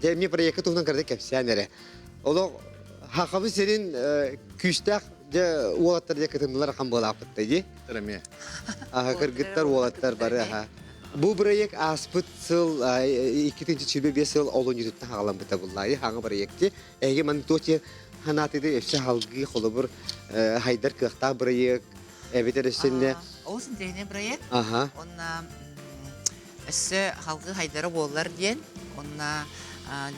Де ми проекты туһунан кырды кепсән эре. Оло хахабы серин күстәк дьэ уолаттар дьэ кытыннылар ахан буолааппытта дии. Эмиэ. Аха кыргыттар уолаттар бары аха. Бу бырайыак ааспыт сыл 2025 сыл олунньутуттан хаҕаламмыта буллаайы хаҥа бырайыакти. Эһиги манна туох диэн санаатыгыт өссө халгыы холобур хайдар кыахтаах бырайыак эбэтэр өссө Олус интэриэһинэй бырайыак. Аха. Онна өссө халгыы хайдара буоллар диэн, онна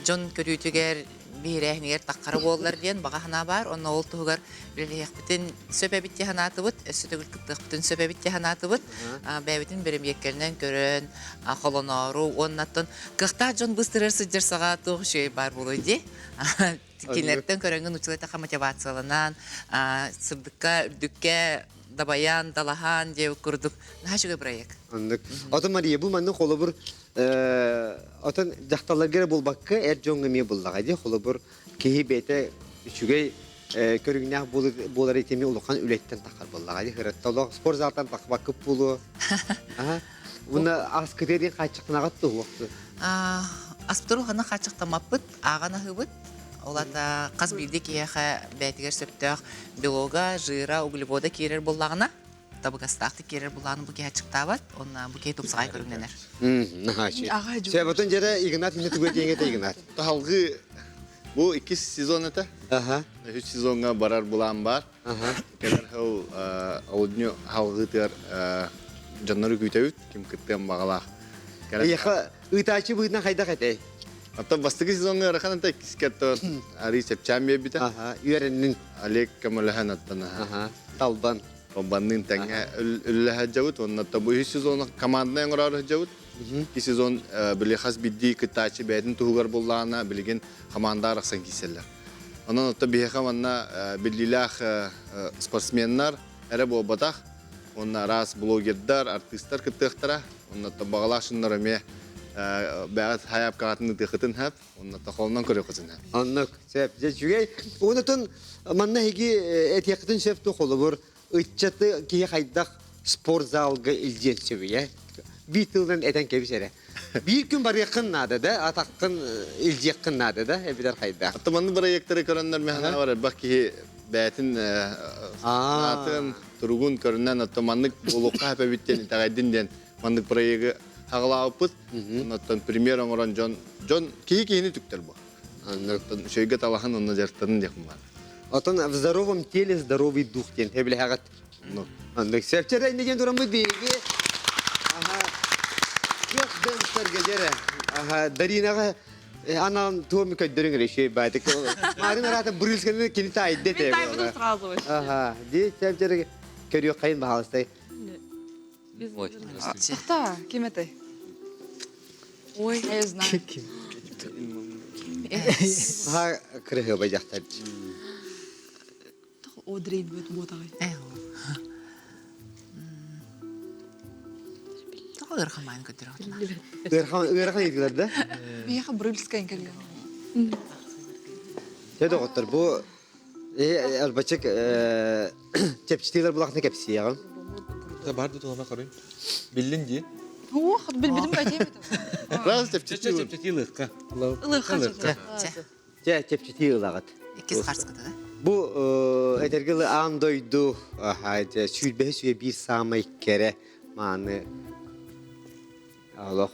дьон көрүүтүгэр биһирээһинигэр таххара буоллар диэн баҕа санаа баар. Онно ол туһугар үлэлэһиэхпитин сөп эбит дии санаатыбыт, өссө төгүл кыттыахпытын сөп эбит дии санаатыбыт. Бэйэбитин бэрэбиэркэлэнэн көрөн, холоноору уонна оттон кыахтаах дьон быстырар сылдьар саҕа туох үчүгэй баар буолуой дии. Кинилэртэн көрөҥҥүн учуутал мотивацияланан, сырдыкка, үрдүккэ дабайан, далаһаан диэбит курдук наһаа үчүгэй проект. Оннук. Отон Мария, бу маннык холобур отон дьахталларга эрэ буолбакка эр дьоҥҥо эмиэ буллаҕа дии. Холобур, киһи бэйэтэ үчүгэй көрүҥнээх буолар итими улахан үлэттэн тахар буоллаҕа дии. Хыратта олох спорт залтан тахбаккыт буолуо. Уна аскытыа диэн хааччахтанаҕыт туһуохту. Аспытыр улаханнык хааччахтаммаппыт, ааҕан аһыыбыт. Ол ата хас биирдии киһиэхэ бэйэтигэр сөптөөх белога, жира, углевода киирэр буоллаҕына, табыгастаахтык киирэр буоллаҕына бу киһи аччыктаабат, уонна бу киһи тупсаҕай көрүҥнэнэр. Себотун дьэрэ Игнат инне тугу диэҥэ Игнат. Таһалгы бу иккис сезон этэ. Аха. Үһүс сезоҥҥа барар былаан баар. Кэлэр сыл олунньу халгыытыгар дьоннору күүтэбит, ким кыттыан баҕалаах. Эйиэхэ ыытааччы быһыытынан хайдах этэй? Оттон бастакы сезоҥҥа ыарахан этэ, иккискэ оттон арыый чэпчээн биэрбитэ. Аха, үөрэннин. Олег көмөлөһөн оттон аха. Талбан. Талбанныын тэҥҥэ үлэлэһэ сылдьабыт. Уонна бу үһүс сезону команднай оҥороору сылдьабыт. Икки сезон били хас биирдии кыттааччы бэйэтин туһугар буллаҕына, билигин хамаанда арахсан киирсэллэр. Онон оттон биһиэхэ манна биллиилээх спортсменнар эрэ буолбатах, уонна араас блогердар, артыыстар кыттыахтара. Онно баҕалаах дьоннор эмиэ бэҕэт хайаапкаҕытын ытыахытын сөп, онно холонон көрүөххүтүн сөп. Оннук, сөп. Дьэ, үчүгэй. Онутун манна эһиги этиэххитин сөп ту холобур ыччаты киһи хайдах спортзалга илдьиэн сөбүй, э? Биир тылынан этэн кэбис эрэ. Биир күн барыаххын наада да, атаххын илдьиэххин наада да, эбэтэр хайдах? Оттон маннык бырайыактары көрөннөр мэхэнэ бар элбэх киһи бэйэтин аатын, туругун көрүнэн оттон маннык буолуохха эбит диэн итэҕэйдин диэн маннык проегы хаҕалаабыппыт. Оттон пример оҥорон дьон дьон киһи киһини түктэр бу. Оттон үчүгэйгэ талаһын онно дьарыктанын диэхпин баар. Оттон в здоровом теле здоровый дух диэн эбилэһэҕит. Оннук сөпчөрө инне диэн тураммыт биһиги аха күөх дэнсэргэ дьэрэ аха Даринаҕа анан туоми көйдөрүҥ эрэ үчүгэй баатык Марын араата брыльсканы кини таайда Мин таайбытым сразу вообще. Аха ди сөпчөрө көрүөххэйин баһаалыстай. Ой. Тоқта, ким этэй? Ой, я знаю. Аха кырыһыабай дьахтар. Одрей будет ботаҕай. Тоҕо ыарахан маайын көрдөрөҕүт? Ыарахан ыарахан ыйытыылар да? Миэхэ Брыльская кэллэ. Дьэ доҕоттор бу Арбачык чэпчэтиилэр булахны кэпсиэҕим. Бар да туһана көрүн. Биллин дии. Ох, билбитим этиэм этэ. Раз чэпчэтии Чэпчэтии ылыахха. Ылыахха. Чэ, чэпчэтии ылаҕыт. Иккис харскыта да? Бу этэргэ дылы аан дойду сүүрбэһис үйэ биир саамай кэрэ мааны олох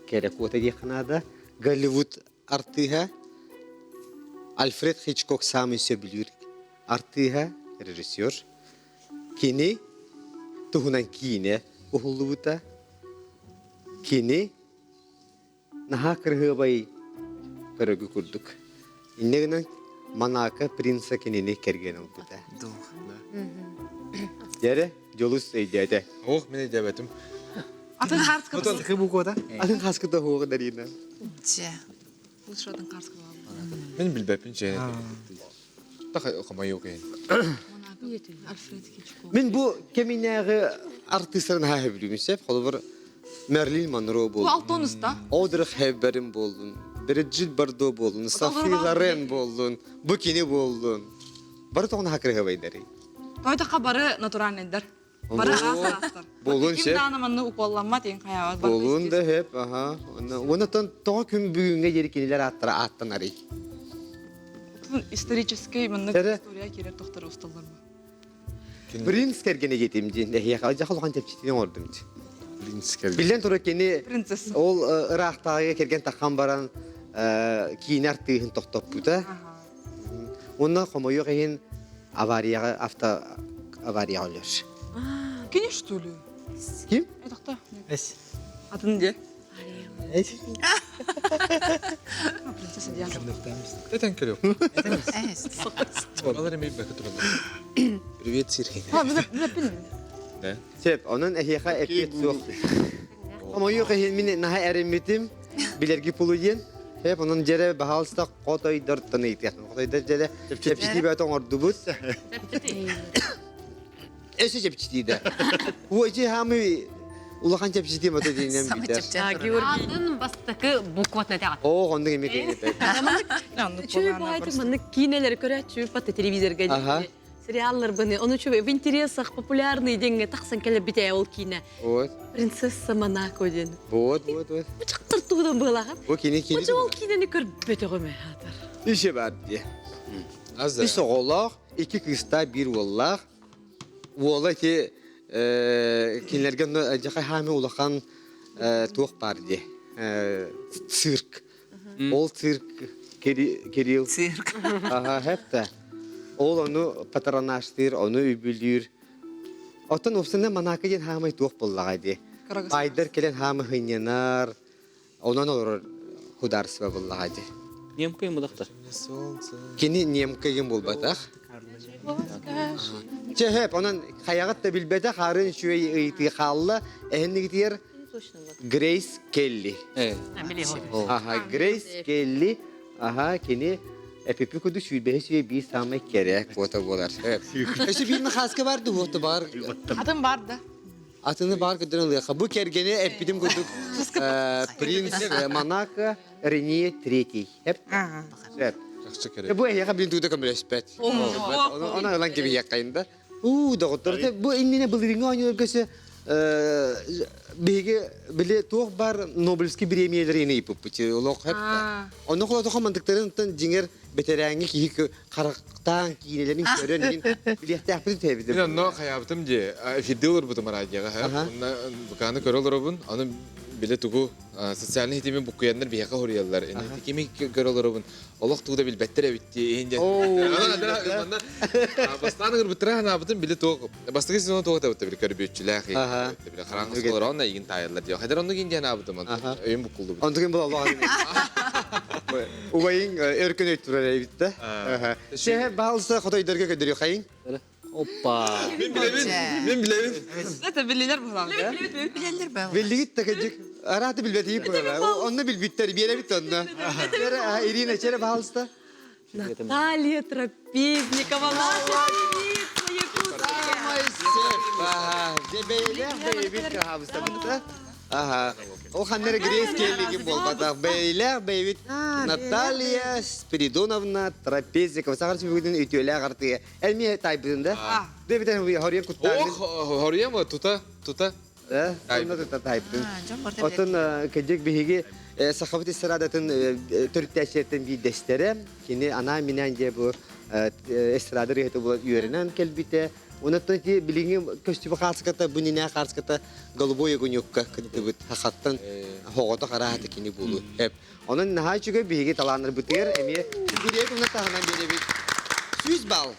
кэрэ куота диэххэ наада. Голливуд артыыһа Альфред Хичкок саамай сөбүлүүр артыыһа, режиссер. Кини туһунан киинэ уһуллубута. Кини наһаа кырыһыабай көрөгү курдук. Инньэ гынан Монако принца кинини кэргэн ылбыта. Дьэрэ, дьолус өйдөөтө. Ох, мин өйдөөбөтүм. Атын хаарската Сахы буквата. Атын хаскыта хуоҕа Дарина. Чэ. Лучше атын хаарската Мин билбэппин чэ. Таха хомойуох иһин. Альфред Хичкок. Мин бу кэминээҕи артыыстарын наһаа сөбүлүүбүн сөп. Холобур, Мерлин Монро Бу буоллун. Алтонус да? Одри Хепберн буоллун. Бриджит Бардо буоллун. Софи Лорен буоллун. Бу кини буоллун. Бары тоҕо наһаа кырыһабайдарый? Тойтохха бары натуральныйдар. Бары араас-араастар. Буолуон Ким сөп. даҕаны манна уколламмат, иҥ хайаабат. Буолуон да сөп, аха. Уонна тоҕо күн бүгүҥҥэ диэри кинилэр ааттара ааттанарый? Исторический маннык Эрэ. история киирэр тохтор усталлар бу. Принц кэргэнэ диэтим диэн эһиэхэ дьэ улахан чэпчэтиини оҥордум дии. Принц кэргэн. Биллэн турар кини Принцесса. ол ыраахтааҕыга кэргэн таххан баран киинэ артыыһын тохтоппута. Уонна хомойуох иһин аварияҕа авто аварияҕа өлөр. Кини что ли? Ким? Это Эс. Атын де. Эс. Принцесса Диана. Этен көрүөх. Балар эмиэ бэкэ тураллар. Привет, Сергей. А, мен Да. Сөп, онон эһиэхэ эппиэт суох. Хомойуох иһин мин наһаа эрэммитим, билэрги пулу диэн. Сөп, онон дьэрэ баһаалыста хотойдортон ыйытыахпын. Хотойдор дьэрэ чэпчэтии бөтө оҥордубут. Өссө чэпчэтии да. Уочи хаамы улахан чэпчэтии мото диинэн билэр. Георгий. Атын бастакы букватын этэҕит. Оо, оннук эмиэ киинэтэ. Үчүгэй баайты маннык киинэлэри көрөөччү патта телевизорга Аха. сериалларбыны ону үчүгэй в интересах популярный диэҥҥэ тахсан кэлэрбит ээ ол киинэ. Вот. Принцесса Монако диэн. Вот, вот, вот. Бу чахтар туһунан быалаҕын. Бу кини кини. Бу ол киинэни көрбөтөҕүм ээ аатар. Үсе бар дии. Үс оҕолоох, икки кыыстаах, биир уоллаах. Уола ити кинилэргэ дьахай хаами улахан туох баар дии цирк. Ол цирк Кирилл. Цирк. Аха, хепте. Ол ону патронажтыыр, ону үбүлүүр. Оттон уопсайынан Монако диэн хаамай туох буоллаҕай дии. Айдар кэлэн хаамы хынньанар, онон олорор худаарсыба буоллаҕа дии. Немка им булахтар. Кини немка им буолбатах. Чэ, хөп, онон хайаҕыт да билбэтэх, хаарыан үчүгэй ыйытыы хаалла. Эһиннигитигэр Грейс Келли. Аха, Грейс Келли, аха, кини эпипи куду сүүрбэһи сүйэ биир самай кэрэ куота буолар. Өссө биир махааска бар дуһуохта бар. Атын бар да. Атыны бар көдөрөн ылыаха. Бу кэргэни эппитим курдук принц Монако Ренье Третий. Эп. Эп. Бу эһиэхэ блин тууда көмөлөспөт. Она ылан кэбиһиэххайын да. Уу, доҕоттор, бу иннинэ былырыыҥҥы оонньууларга өссө биһиги били туох бар Нобелевский бириэмийэлэрин ыйыппыппыт олох хэп. Онно холотохо мантыктарын дьиҥэр бэтэрээҥҥи киһи харахтаан киинэлэрин көрөн иһин билиэхтээхпит тэбитим. Мин онно хайаабытым дии, эфирдии олорбутум радиоҕа, онно буканы көрө олоробун, аны биле тугу социальный ситими буккуйаннар биһиэхэ хоруйаллар. Кими көрө олоробун, олох тугу да билбэттэр эбит дии иһин диэн. Манна бастаан ыҥырбыттара ханаабытым били туох бастакы сезон туох да били көрбүөччүлээх били хараҥа олорон игин таайаллар диye. Хайдар оннук иин диэн аабытым өйүм буккуллубут. Онтугун була Аллах Убайың өркөн өй турар эбит да. Сеһе баалса хотойдорго көдөрү хайың. Оппа. Мен билебин. Мен билебин. Это билилер булам да. Билелер бе. Билигит да кыжык. Араты билбетип була. Онно билбиттер, биэребит онно. Ирина, чере баалста. Наталья Трапезникова, наша певица якутская. Бэйлэх бэйбит кахабыстабытта. Ага. Ол ханнары Грейс келлигин болбатах. Бэйлэх бэйбит Наталья Спиридоновна Трапезникова. Сахар сүбүгүтүн үтүөлээх артыга. Элми тайбытын да? Дэбитен хория куттаан. Ох, хория ма тута, тута. Да, тута тайбытын. Отон кедик биһиги сахабыт эстрадатын төрүттээччилэртэн биирдэстэрэ. Кини анаа минээн дьэ бу эстрада ырыаһыта буолан үөрэнэн кэлбитэ. Онон ти билиҥҥи көстүбү хааската бу нинээ хааската голубой огонекка кыттыбыт хахаттан хоҕото хараата кини буолу. Онон наһаа үчүгэй биһиги талааннарбытыгар эмиэ бириэт уна таһынан биэрэбит. 100 балл.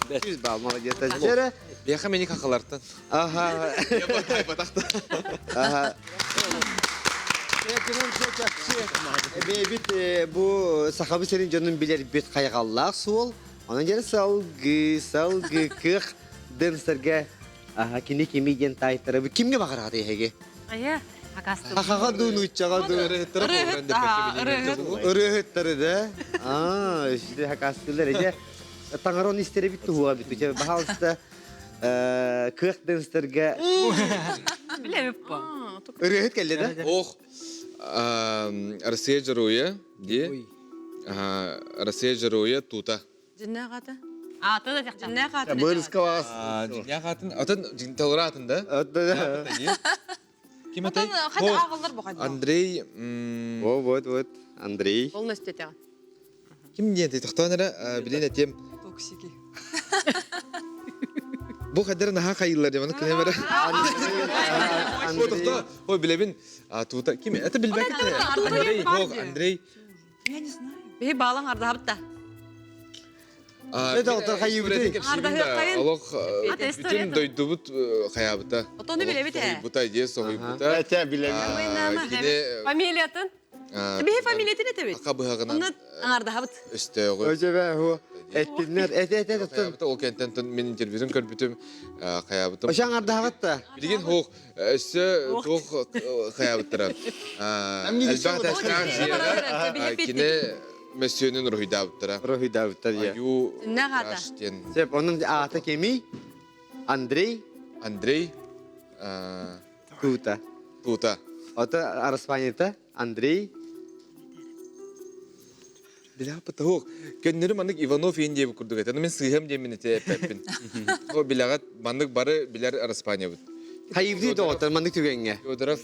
100 балл, молодец. Жера. Бияха мени хахалартан. Ага. Ага. Бэйбит бу сахабы сирин дьонун билэрбит хайҕаллаах суол. Онон дьэ салгы, салгы кых дэнсэргэ аха кини кими диэн таайтарабы кимге баҕараҕыт эһиги? Айа, Хахаҕа дуу, нууччаҕа дуу. Ырыаһыттары да. Аа, işte хакастыылар эже. Таҥарон истэребит туһуга бүттү. Баһаалыста кыах дэнстерге Билебип по. Ырыаһыт кэллэ да? Ох, Россия Дьоруойа дии. Россия Дьоруойа тута. Дьиннээх ата? Аты да тахта. Дьиннээх атын. Мырыска вас. Дьиннээх атын. Атын толору атын да? Ким этэй? Хата ааҕыллар бу хайда. Андрей. О, вот, вот. Андрей. Полностью этеҕин. Ким диэн тохтоон эрэ билин этиэм. Токсики. Бу хадыр наһаа хайыллар дьэ, маны кыһым эрэ. Андрей. Ой, билэбин. Тута ким? Это билбэккит. Андрей, Бог, Андрей. Я не знаю. Биһи баалаң ардаһабыт да. Это отор хайыбыты. Олох бүтүн дойдубут хайабыта. Отону билэбит ээ. Соһуйбута, идея соһуйбута. Этэ билэбит. Кини Фамилиятын? Биһи фамилиятын этэбит. Ака быһаҕынан. Онно аҥардаһабыт. Өстөөҕү. Өжөбө ху эттиннер эт эт эт оттон. Ол кэнтэн мин интервьютун көрбүтүм хайабытым. Ошо аҥардаһаҕыт да. Билигин хуох өссө туох хайабыттара. Элбэх тэстээх кини мөссүөнүн уруһуйдаабыттара. Уруһуйдаабыттар я. Аю Түннэх аата. Сеп, onun аата кимий? Андрей. Андрей. Тута. Тута. Ото Араспанита Андрей. Билаппыт оһох. Көннөрү маннык Иванов иэн диэбит курдук этэ. Мен сыыһам диэммин ити эппэппин. О билэҕит маннык бары билэр Араспаниябыт. Хайыыбдыы доҕоттор маннык түгэҥҥэ. Федоров.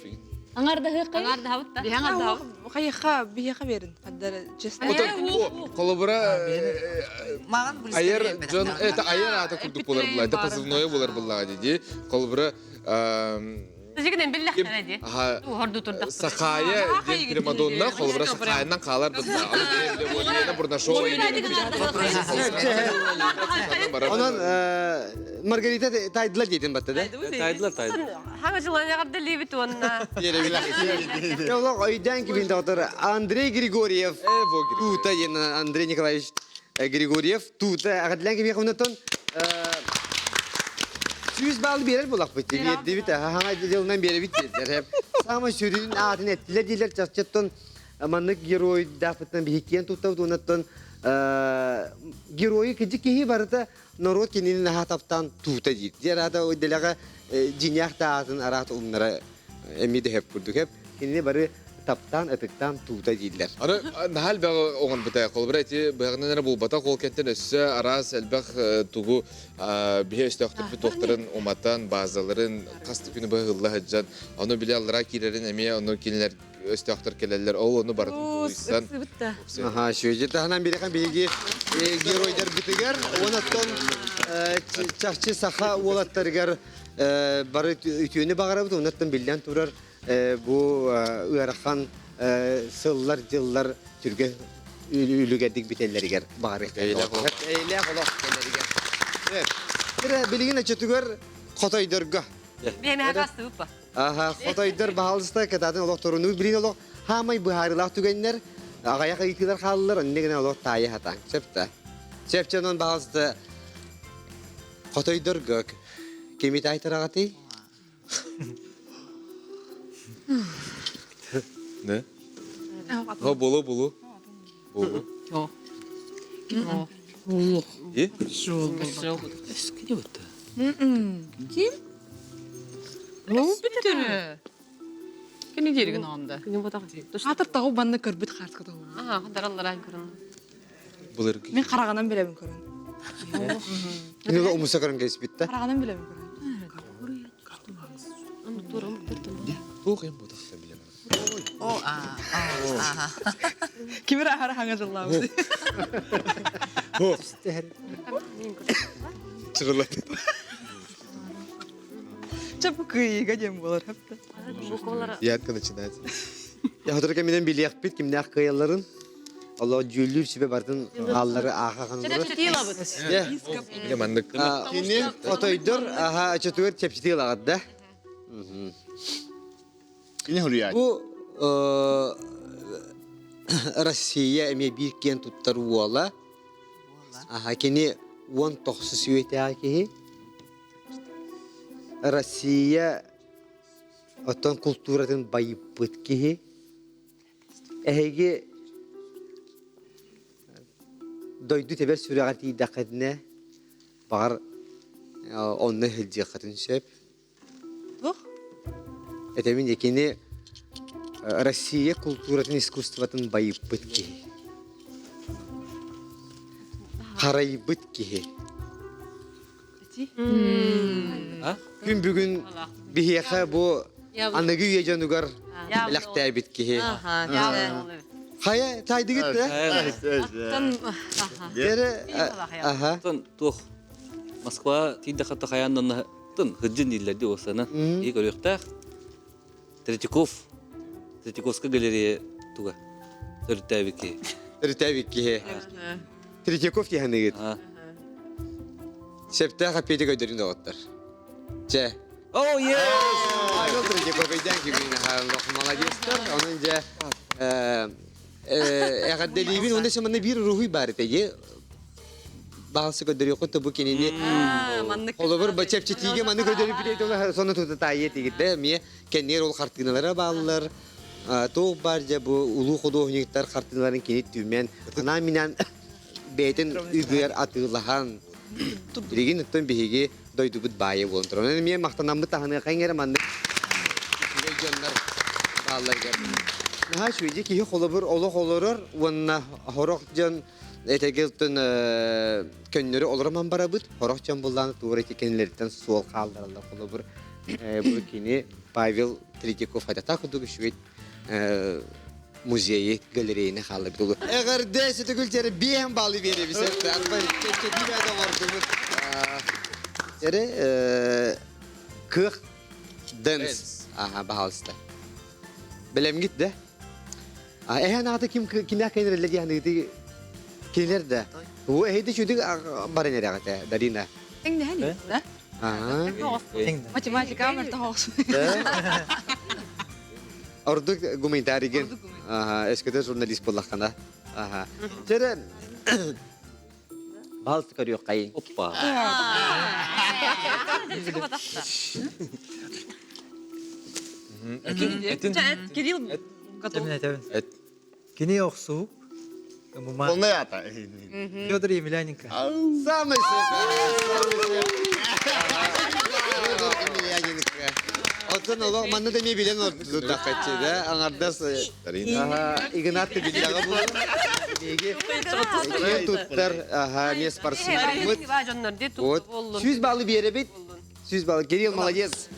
Аңардаһыаххай. Аңардаһабыт да. Биһи аҥардаһабыт. Хайыха биһиэхэ берин. Хаддара честно. Холобура Маған айар дьон это айар аата курдук болар булла. Это позывное болар буллаҕа дии. Холобура Тижигинен биллэхтэрэ дии. Сахая диэн Примадонна холобура Сахаянан хаалар бытта. Бурнашова Онон Маргарита тайдылар диэтин батта да? Тайдылар, тайдылар. Хаҥа жылан эҕэрдэлиибит уонна. Олох өйдөөн кибин доктор Андрей Григорьев Тута диэн Андрей Николаевич Григорьев Тута эҕэрдэлээн кимиэхэ онтон Сүүс баалы биэрэр буолахпыт биэрдибит хаҥа дьылынан биэрэбит диэтилэр. Саамай сүрүн аатын эттилэр диилэр чахчыттан маннык геройдаахпытынан биһи киэн туттабыт уоннаттан геройу кыдьык киһи барыта норуот кинини наһаа таптаан туута диир. Дьэ аата дэлэҕэ дьиҥнээх да аатын араат умнара эмиэ да сөп курдук сөп. Кинини бары таптаан, ытыктаан туута дииллэр. Аны наһаа элбэҕи оҥорбута. Холобура ити быһаҕынан эрэ булбатах ол кэнтэн өссө араас элбэх тугу биһи өстөөхтөрбүт туохтарын уматан, базаларын хас да күнү быһа ыһылла сылдьан, ону били аллараа киирэрин эмиэ ону кинилэр өстөөхтөр кэлэллэр, ол ону барытын тулуйсан. Аха, шүөдьэ таһынан бирихан биһиги геройдарбытыгар, онон чахчы саха уолаттарыгар бары үтүөнү баҕарабыт, онон биллэн турар бу ыарахан сыллар, дьыллар түргэн үлүгэрдик бүтэллэригэр баҕарыахтаах. Эйэлээх олох кэлэригэр. Билигин оччотугар хотойдорго. Аха, хотойдор баһаалыста кытаатын олох турунуу билигин олох хаамай быһаарыылаах түгэннэр аҕайах ыйытыылар хааллылар, онно гына олох таайа хатаан. Сөп да. Сөп дьонон баһаалыста хотойдорго кими таайтараҕатый? Не? О, болу, болу. Болу. И? Ким? Бүтүрү. Кини диэригин оонда. Атыр таҕу банны көрбүт хаартката. Аа, даралларан көрөн. Былыргы. Мен хараҕынан билэбин көрөн. Кини умуса көрөн кэспит да. Хараҕынан билэбин көрөн. Туох эм бутахса билем. О, а, а, Кимир ахара хаҥа жыллаабыт. Чырылат. Чапы кыйыга диэн буолар хапта. Ядка начинается. Я хотор кэминэн билиэхпит кимнээх кыайалларын. Олоо дьүүллүүр сүбэ бартын ааллары ааха ханаллары. Биле маннык. Кини отойдор аха ачатыгар чэпчэтии ылаҕат да. Кини хуруйааччы. Бу Россия эмиэ биир киэн туттар уола. Аха кини 19 үйэтээҕи киһи. Россия оттон култууратын байыппыт киһи. Эһиги дойду тэбэр сүрэҕэр тиийдэххитинэ, баҕар онно сылдьыаххытын сөп. Туох? Этэбин дьэ кини Россия култууратын искусствотын байыппыт киһи. Харайбыт киһи. Күн бүгүн биһиэхэ бу аныгы үйэ дьонугар элэхтээбит киһи. Хайа, таайдыгыт да? Тере, аха. Туох. Москва тиийдэххэ хайаан тын хыджын дииллэр дии уосана. И көрүөхтээх. Третьяков. Третьяковская галерея туга. Төрүттээбит киһи. Төрүттээбит киһи. Третьяков диэханыгыт. Септаах эппиэти көрдөрүн доҕоттор. Чэ. Oh yes! Павел Третьяков өйдөөн кибин молодецтар. Онон дьэ эҕэрдэлиибин уонна манна биир уруһуй баар этэ баалсы көрдөрүөххүн то бу кинини холобур чэпчэтиигэ маны көрдөрүппүт сону тута таайыа тигирдэ эмиэ кэнниэр ол хартыыналара бааллар туох баар дьэ бу улуу худуоһунньуктар хартыыналарын кини түмэн анаан-минээн бэйэтин үбүгэр атыылаһан билигин оттон биһиги дойдубут баайа буолан турар. Онон эмиэ махтанаммыт таһыныахайыҥ эрэ маннык үчүгэй дьоннор баалларыгар. Наһаа үчүгэй киһи холобур олох олорор уонна хорох дьон этэгэ оттон көннөрү олороман барабыт хорох дьон буллааны туора ити кинилэриттэн суол хааллараллар холобур бу кини Павел Третьяков хатата курдук үчүгэй музейы галерейни хаалларбыт улу. Эҕэрдэ сөтөгүл биэһэн баалы биэрэбис чэпчэтии оҥордубут. Эре кыах дэнс. Аха, баһаалыста. Бэлэмгит да? Эһэн аата ким кинилэр кэнэрэллэр диэханыгыты кинилэр да. Бу эһиди чүдүк баран эрэҕитэ Дарина. Тэҥнэһэн да? Математика мөлтөх Ордук гуманитарийгин. Эскөтө журналист буоллаххына. Аха. Чэрэ Баалты көрүөххэйин. Оппа. Кирилл готов. Эт. Кини охсуу. Полный ата. Федор Емельяненко. Самый самый Федор Емельяненко. Оттон олох манна да эмиэ билэн ордудаххаччы да аҥардас Игнат билляҕа буолар. Биһиги туттар аха эмиэ спортсменмыт. Вот. 100 баллы биэрэбит. 100 балл. Кирилл молодец.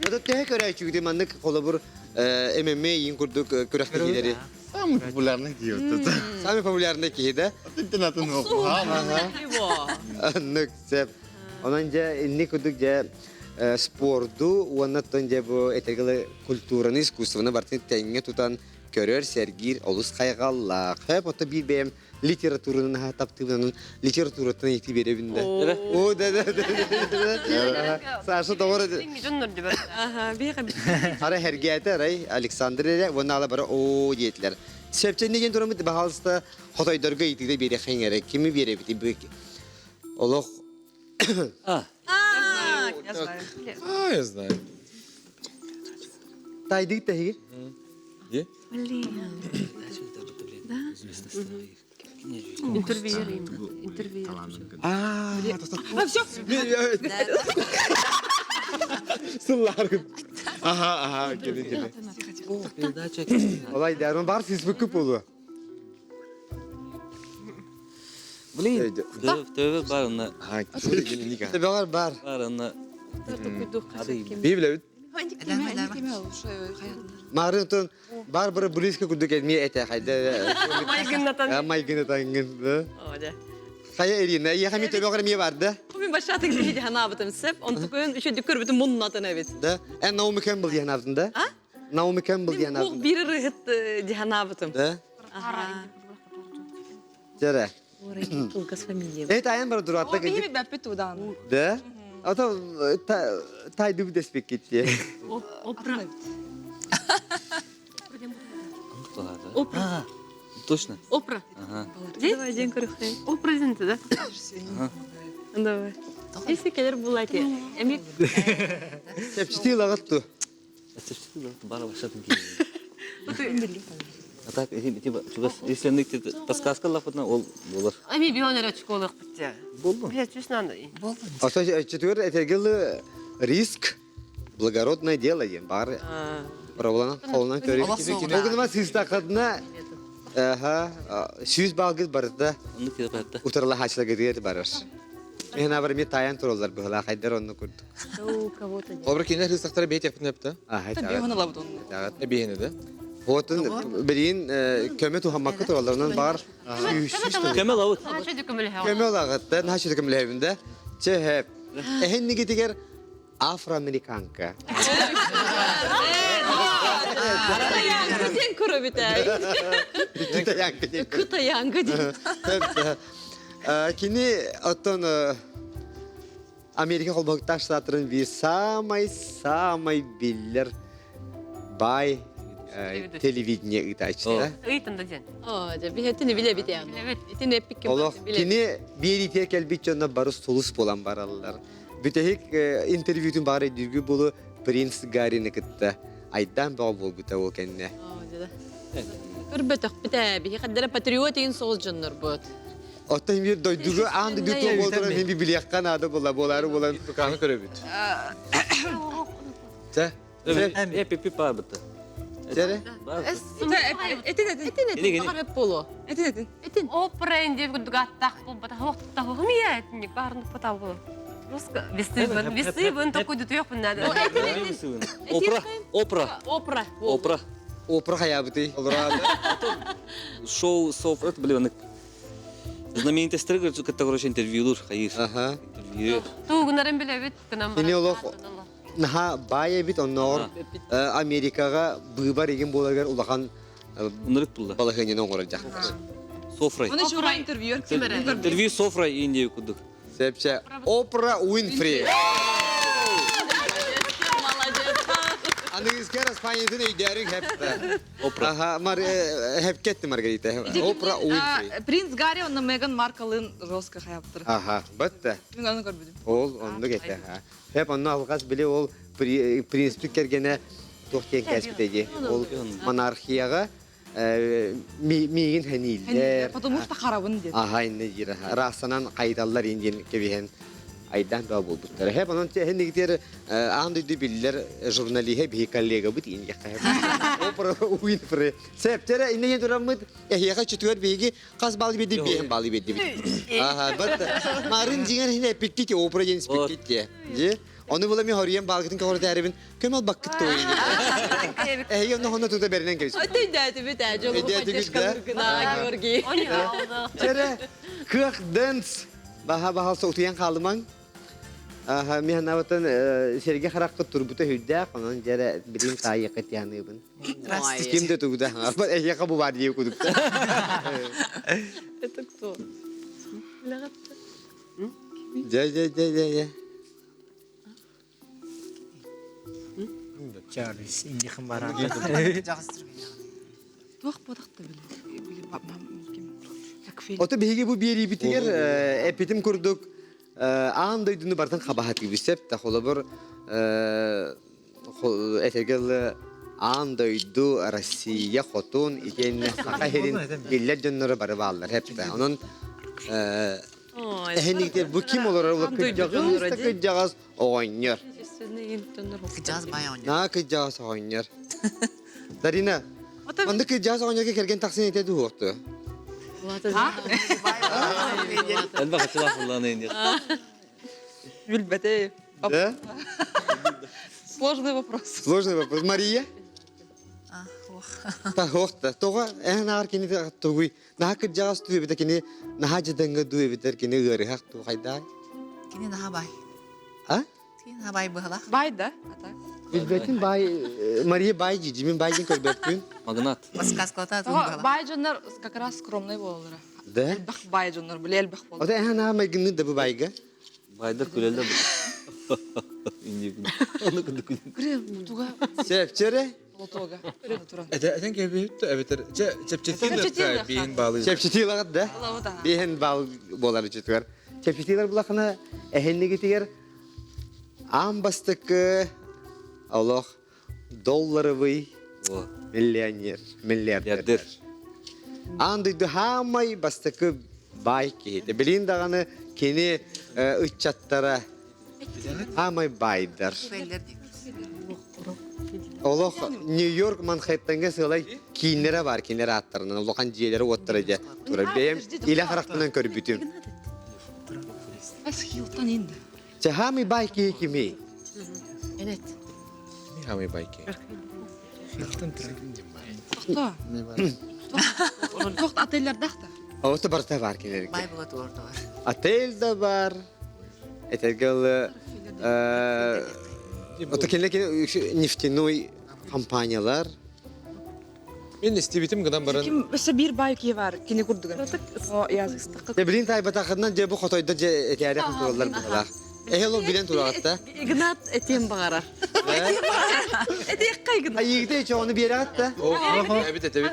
Это төһө көрөөччүгүтүй маннык холобур ММА иин курдук күрэхтэһиилэри? Самый популярный киһи. Самый популярный киһи да? Атын Аннык сеп. Онон дьэ инник курдук дьэ спорду уонна оттон дьэ бу этэгилы культураны, искусствоны барытын тэҥҥэ тутан көрөр, сэргиир олус хайҕаллаах. Хөп ото биир бэйэм литератураны наһаа таптыыбын, литератураттан ити биэрэбин да. О, да, да, да. Саша тоҕор Ара хергәте арай Александр эрэ уонна ала бара оо диэтилэр. Сөпчэнни диэн тураммыт баһаалыста хотойдорго ыйытыыта биэрэххин эрэ кими биэрэбит олох А, Я знаю. А, я знаю. Тайдык тэһигир. Где? Интервьюер Интервьюер. А, А, все. Сылларым. Ага, ага, кели, кели. передача. Олай дәрмін бар фейсбукы болу. Блин, төбө бар онна. Ага, кели, кели, ника. Төбөҕөр бар. Бар онна. Би билэбит. Марын тон бар бары близко курдук эмиэ этэ хайда. Майгыннатан. Майгыннатан. Хайа Ирина, эйиэхэ эмиэ төбөҕөр эмиэ бар да? Мин башатын киһи ханаабытым сеп, онтукун үчүдүк көрбүтүм муннатын эбит. Да? Эн Наоми Кэмпбелл диэн аабытын да? А? Наоми Кэмпбелл диэн Мин аабытын. биир ырыһыт диэн аабытым. Да? Дьэрэ. Кылгас фамилия. Э, тайан бар дуратта Биһиги кэлдик. бэппит удаан. Да? Ата тайды дэспеккит дии. Опра. Опра. Точно. Опра. Ага. Давай, день көрүхтэй. Опра дентэ да? Давай. Если келер булати. Эми Чэпчити лагат ту. Бара башатын киһи. А так, эти, типа, чугас, если ны подсказка лапытна, ол болар. Ами бионер очколық бітті. Болду. Бля, честно, надо. Ата четвер этергелы риск благородное дело диэн бар. Правлана холунан көрү. Олох Ол гынма сыыстакадына аха сүүс балгыт барыта Онны кире кайта. утарла хачлагытыгер барар. Мен абар ми таян тураллар быһыла хайдар онну курдук. у кого-то. Холобур кинилэр хыстахтара бэйт яппын эпта. Аха Биһиги лабыт онну. Эбиһини да. Отун билигин көмө туһаммакка туралларынан баар Көмө лабыт. Көмө лагыт, наша көмөлөһөбүн да. Чэ, эһиннигитигэр афроамериканка. Кытаянка көрөбүт Кытаянка. Кытаянка диэн. Кини оттон Америка холбоһуктаах штаттарын биир самай-самай биллэр баай телевидение ыытааччыта. Ыйтын да диэн. Оо, дьэ, биһэтини билэбит яны. Итини эппиккин Олох кини биэриитигэр кэлбит дьонно бары сулус буолан бараллар. Бүтэһик интервьютун баҕар өйдүүргү булу принц Гаррины кытта айдаан бөҕө буолбута ол кэннэ. Көрбөтөхпүт ээ, биһи хаддара патриот иин соҕус дьоннорбут. Оттон биир дойдугу аан дойду туох буолтуран мин билиэххэ наада була буолаары буолан. Тукааны көрөбүт. Чэ. Э, пипи паабыта. Чэ. Этин этин. Этин этин баҕар өп буолуо. Этин этин. Этин. Опра инде гаттах булбата хуми этник барын потабы. Русско весыбын, весыбын такой дутуёхпун надо. Опра, опра. Опра. Опра. Опра хаябыты. Олорады. Шоу соф это блин Знаменитостары кытта короче интервьюлур хайыр. Аха. Интервью. Туугунарын билэбит гынан Кини олох наһаа баай эбит оннооҕор Америкаҕа быыбар игин буоларыгар улахан Унарык булла. балаһыанньаны оҥорор дьахтар. Софрай. Оны чура интервью. Интервью Софрай Индия кудук. Сепче Опра Уинфри. Аныгыскар Испаниятын өйдөөрүн хеппе. Опра. Аха, Мар хепкетти Маргарита. Опра Уинфри. Принц Гарри онно Меган Маркалын жестко хаяптыр. Аха, бытта. Мен аны көрбүдүм. Ол оннук этэ. Хеп онно алгас били ол принципик кергене туох диэн кээспитэ дии. Ол монархияга миигин хэнииллэр. Потому что харабын диэн. Аха инне диир. Расанан кайталлар индиэн кебиһен айдан баа буолбуттар. Хеп онон хеннигитер аан дойду биллер журналиһэ биһи коллегабыт индиэххэ. Опра Уинфри. Септере инне тураммыт эһиэхэ чүтүгэр биһиги хас баалы биэрди биэһин баалы биэрдибит. Аха, бат марын дьиҥэр хин эппиккит опра диэн испиккит дии. Дии. Ону була ми хоруйан баалгытын көҕүрэтээрибин көмөл баккыт туойун. Эһиги онно хонно тута беринен кэбис. Өйдөөтүбүт ээ, дьолу Өйдөөтүбүт да. поддержкалыргына, Георгий. Чэрэ, кыах дэнс. Баха баха утуйан хаалымаҥ. Аха, ми ханабытын сэргэ харахпыт турбута хүлдээх, онон дьэрэ билим таайыахха тианыыбын. Ким да тугуда хаҥарбат, эһиэхэ бу баар дии кудук. Это кто? Дьэ, дьэ, дьэ, дьэ, дьэ. Чарльз иннихин баран. Туох буолахта били Ото биһиги бу биэриибитигэр эпитим курдук аан дойдуну барытын хабаһатыыбыт сөп да холобур этэргэ аан дойду Россия хотун итиэннэ Саха сирин биллэр дьонноро бары бааллар хэптэ онон эһинигитер бу ким олорор ол кырдьаҕас да кырдьаҕас оҕонньор Кыдьаҕас баай оҕонньор. Наа кырдьаҕас оҕонньор Дарина онно кырдьаҕас оҕонньорго кэргэн тахсан этэ дуһуохту Элбэх ачылаах буллааны инде. Билбете. Да? Сложный вопрос. Сложный вопрос. Мария? Тахохта. Тоҕо эн аар кини тугуй наһаа кырдьаҕас дуу эбитэ кини наһаа дьадаҥҥа дуу эбитэр кини ыарыһах дуу хайдаа? Кини наһаа баай. А? Кини наһаа баай быһалаах. Баай да? А так? Билбэтин баай Мария баай дии мин баай диэн көрбөппүн. Магнат. Подсказкалата атын быһалаах. Баай дьоннор как раз скромный буолаллара. Да? Элбэх баай дьоннор, били элбэх буолар. Ота эһэ наһаа майгынныыр да бу баайга? Байдар күлэллэр бу. Инде Оны күндү күлүн. Туга Сөпчөрө? Лотога. Туран. Этен кэбиһит эбэтэр чэпчэтиилэр биин баалы. Чэпчэтиилэр да? Биин баал буолар үчүтүгэр. Чэпчэтиилэр булахына эһиннигитигэр аан бастакы олох долларовый миллионер, миллиардер. Аан дойду хаамай бастакы баай киһитэ. Билин даҕаны кини ыччаттара хаамай баайдар. Олох Нью-Йорк Манхэттенге сыалай кииннэрэ бар, кинилэр ааттарынан улахан дьиэлэри уоттара дьэ турар. Бэйэм илэ харахпынан көрбүтүм. Эс Хилтон инде. Чэ, хаамай баай киһи кимий? Энет. Хаамай баай киһи. Хилтон Тоқтоо. Тохто. Тохто отеллердах да. Ото барыта бар кинилерге. Бай була туорда бар. Отель да бар. Этэргэ ылы Ото кинилер нефтяной компаниялар. Мен истибитим гынан баран. Ким өссө биир бай киһи бар, кини курдуган. О, язык. Де билин тайбатахынан же бу хотойда же этээри тураллар быһалаах. Эһэл ол билен тураҕатта. Игнат этиэн баҕарар. Этиэххэ Игнат. Айыгыта чоҕону биэрэҕит да. Эбит этэбит.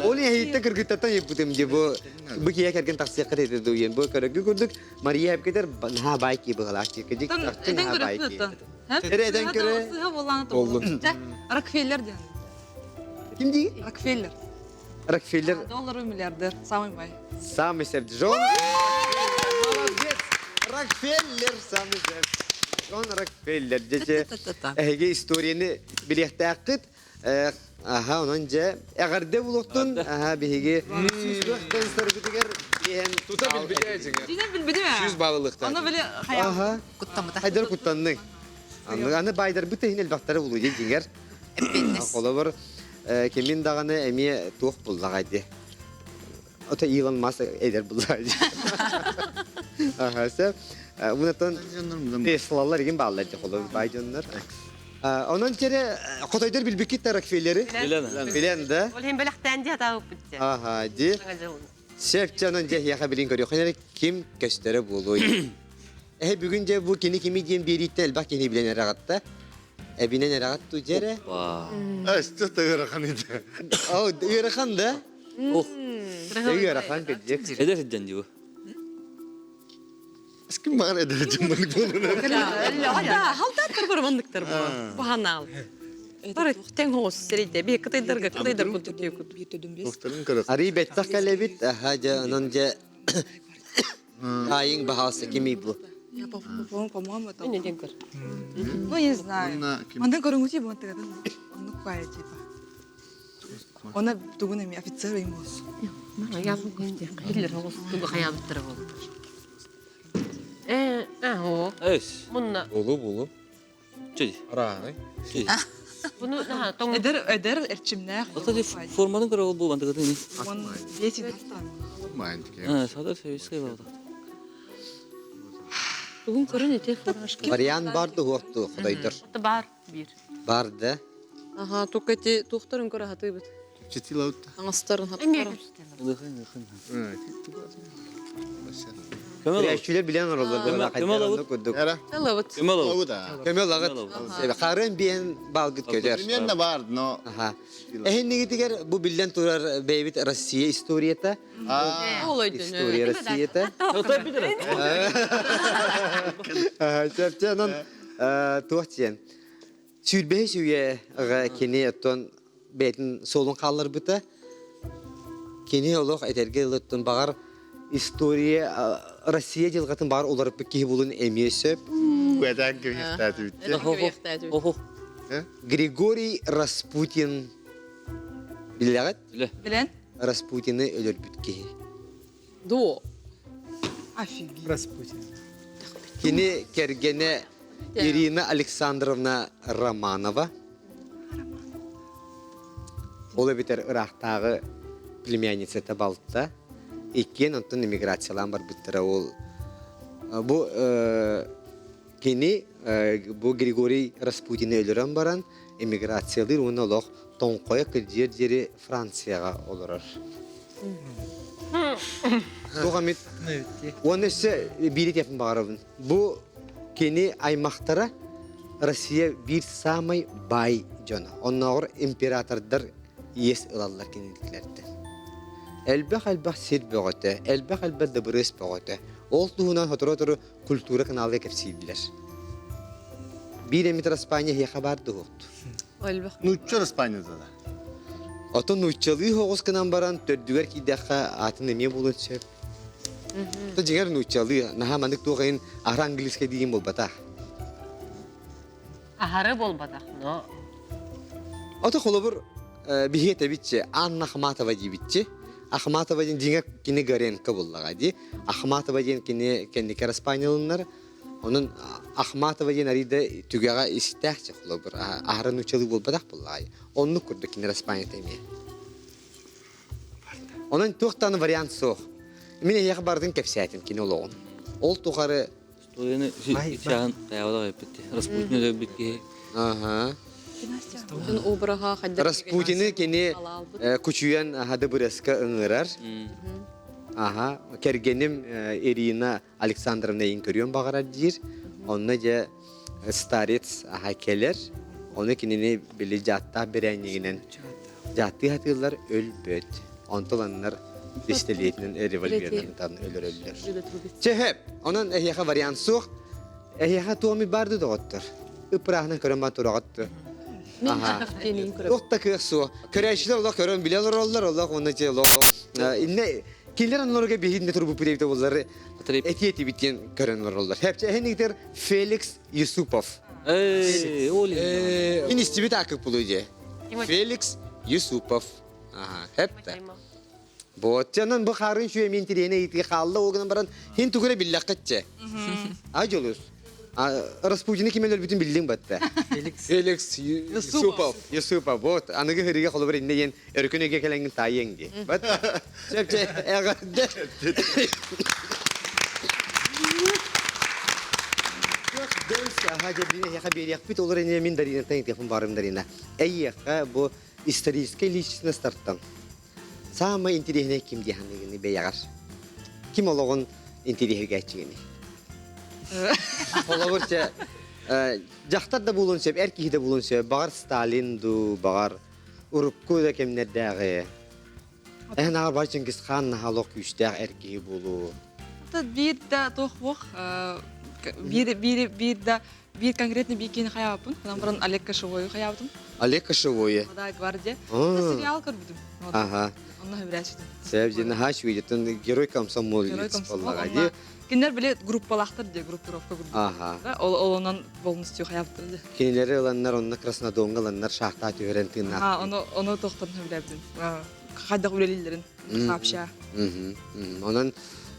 Ол эһиттэ кыргыттаттан еппутум же бу бу киһи кэргэн тахсыахха тете дуйен бу көрөгү курдук Мария эпкетер наһаа баай кии быһалаах киркидик Этен наһаа баай көрө кии. Эрэ Эрэ этен көрө. Сыһа боллааны Боллун. Рокфеллер диэн. Ким дии? Рокфеллер. Рокфеллер Долларовый миллиардер. Самый бай. Самый сеп. Джон Молодец! Рокфеллер самый сеп. Джон Рокфеллер. Дьэ, эһиги историяны билиэхтээххит. Аха, онон дьэ, эҕэрдэ булуохтун. Аха, биһиги сүүс саргытыгар иһэн Тута билбитэ дьиҥэр. Дьинэн билбитим ээ. 100 баллылыктаах. Аны били хайа. Аха. Куттаммыта. Хайдар куттанныҥ. Аны байдарбыт иһин элбэхтэрэ булуу дьиҥэр. Эппиэтинэс. Холобур, кимин даҕаны эмиэ туох буллаҕай дии. Ото Илон Маск эдэр буллаҕай дии. Аха, сөп. Бунаттан Теслалар игин бааллар дии холобур бай дьоннор. Онон тере хотойдор билбиккит да Рокфеллери? Билен. Билен да. Ол иһин бэлэхтээн дии хатаабыппыт дии. Аха, ди. Сөп дьонон дьэ эһиэхэ билин көрүөххүн эрэ ким көстөрө буолуой. Эһэ бүгүн дьэ бу кини кими диэн биэрииттэн элбэх киһини билэн эрэҕитта. Эбинэн эрэҕит ту дьэрэ. Өстө ыарахан ити. О, ыарахан да? Ох. Ыарахан кырдьык. Эдэр сылдьан дии бу. Ким баар эдэр дьоннор буолан. Халтааттар бар манныктар бу. Баһанаал. Бары тең хоос сирейде. Би кытайдарга кытайдар курдук диэкут. Докторын көрө. Арый бэттэх кэлэбит, аха дьэ онон дьэ Айың баһаалыста кимий бу? Я по-моему, по-моему, это. Мин ден көр. Ну, не знаю. Мандан көрүҥүти бу тыгатын. Оннук баайа типа. Она тугун эми офицер имос. Я биллер оҕус тугу хайаабыттара буолла. Э, аа, Эс. Мунна. Болу болу. Чөй. Арааны. Чөй. Буну наха тоң Эдэр эдэр эрчимнээх. Ото ди форматын көрө бу бантыгытын ини. Он дети дастан. А, садар советский бар. Тугун көрөн эти фуражки. Вариант бар да хуохту худайдыр. Бар бир. Бар да. Аха, только эти туохтарын көрө хатыыбыт. Четилаутта. Аңастарын хаттарын. Көмөл Күрәчүлэр билэн ороллор. Көмөл алабыт. Курдук. Эра. Алабыт. Көмөл алабыт. Көмөл аҕыт. Харын биэн балгыт көтөр. Примерно бар, но Аха. Эһиннигитигэр бу биллэн турар бэйбит Россия историята. История Россията. Отой битер. Сөпчө онон туох диэн. Сүүрбэһи сүйэ кини оттон бэйэтин суолун хаалларбыта. Кини олох этэргэ ылыттын баҕар история Россия дьылҕатын баҕар уларыппыт киһи булун эмиэ сөп. Охо. Григорий Распутин билэҕит? Билэн? Распутины өлөрбүт киһи. До. Офигеть. Распутин. Кини кэргэнэ Ирина Александровна Романова. Ол эбэтэр ыраахтааҕы племянницата балта. Иккиэн онтон эмиграциялаан барбыттара ол. Бу кини бу Григорий Распутины өлөрөн баран эмиграциялыыр уонна олох тоҥхойо кырдьыар диэри Францияҕа олорор. Туох эмит уонна өссө биири этиэхпин баҕарабын. Бу кини аймахтара Россия биир саамай баай дьоно. Оннооҕор императордар иэс ылаллар кинилэртэн. Элбэх-элбэх сир бөҕөтө, элбэх-элбэх дыбырыас бөҕөтө. Ол туһунан сотору-сотору культура каналга кэпсииллэр. Биир эмит Распания эһиэхэ баар дуһуохту. Элбэх. Нуучча Распанията да. Отон нууччалыы соҕус гынан баран төрдүгэр киирдэххэ атын эмиэ буолуон сөп. То дьиҥэр нууччалыы наһаа маннык туох иһин аһара английскай диигин буолбатах. Аһары буолбатах, но Ото холобур биһиги этэбитчи Анна Ахматова диибитчи. Ахматова диэн дьиҥэ кини Горенко буллаҕа дии. Ахматова диэн кини кэнники Распанялыннар. Онон Ахматова диэн арыйда түгэҕэ истээх холобур аһара нууччалыы буолбатах буллаҕа. Оннук курдук кини Распанята эмиэ. Онон туох даҕаны вариант суох. Мин эһиэхэ барытын кэпсээтим кини олоҕун. Ол тухары Историяны чааһын хайаабатах эппит. Распутин өлөрбүт киһи. Аха. Бүтүн обраһа хайдах Распутины кини кучуйан хадыбырыаска ыҥырар. Аха, кэргэним Ирина Александровна иин көрүөн баҕарар диир. Онно дьэ старец аха кэлэр. Ону кинини били дьааттаах бирээнньигинэн дьааттыы сатыыллар өлбөт. Онтуланнар пистолетинэн револьверынан өлөрөллөр. Чэ, онон эһиэхэ вариант суох. Эһиэхэ туоми барды доҕоттор. Ыпырааһынан көрөн бан тураҕыт. Туох да кыах суох. Көрөөччүлэр олох көрөн билэ олороллор, олох уонна дьэ олох инне кинилэр оннорго биһинне турбуппут эбитэ буллары этиэ этибит диэн көрөн олороллор. Хэпчэ эһинигитер Феликс Юсупов. Эй, ол Ин истибит акып булу дьэ. Феликс Юсупов. Аха, хэпте. Буотчанан бу хаарын шүө мин тириэне ыйытыы хаалла ол гынан баран хин тугура биллэххитчэ. А Жолус. Распутины ким өлөрбүтүн биллиҥ батта. Феликс Юсупов. Юсупов вот аныгы хырыга холобур инне диэн өркөн өйгө кэлэҥҥин таайыаҥ дии. Бат. Сөпче эҕэрдэ. Дэнс аха дьэбине эһиэхэ биэриэхпит олор инне мин Даринаттан ыйтыахпын баарым Дарина. Эйиэхэ бу историческай личностартан Саамай интириэһинэй ким дии саныыгыный бэйэҕэр? Ким олоҕун интириэһиргээччигиний? Холобур, чэ, дьахтар да буолуон сөп, эр киһи да буолуон сөп, баҕар Сталин дуу, баҕар урукку да кэмнэрдээҕи. Эһэн аҕар бар Чингис хаан наһаа олох күүстээх эр киһи буолуо. Биир да туох буох, биир, биир, биир да Биир конкретно биир киһини хайаабыппын. Онон баран Олег Кошевойу хайаабытым. Олег Кошевойу? Молодая гвардия. Сериал көрбүтүм. Ага. Онно хөбүрээччитим. Сэп дьин наһаа үчүгэй герой комсомол Герой комсомол. Кинилэр били группалаахтар дии, группировка курдук. Ага. Ол ол онон полностью хайаабыттар дии. Кинилэри ыланнар онно Краснодонга ыланнар шахтаа түһэрэн тыыннаах. Ага, ону ону тохтон хөбүлээбитим. Хайдах үлэлииллэрин сообща. Онон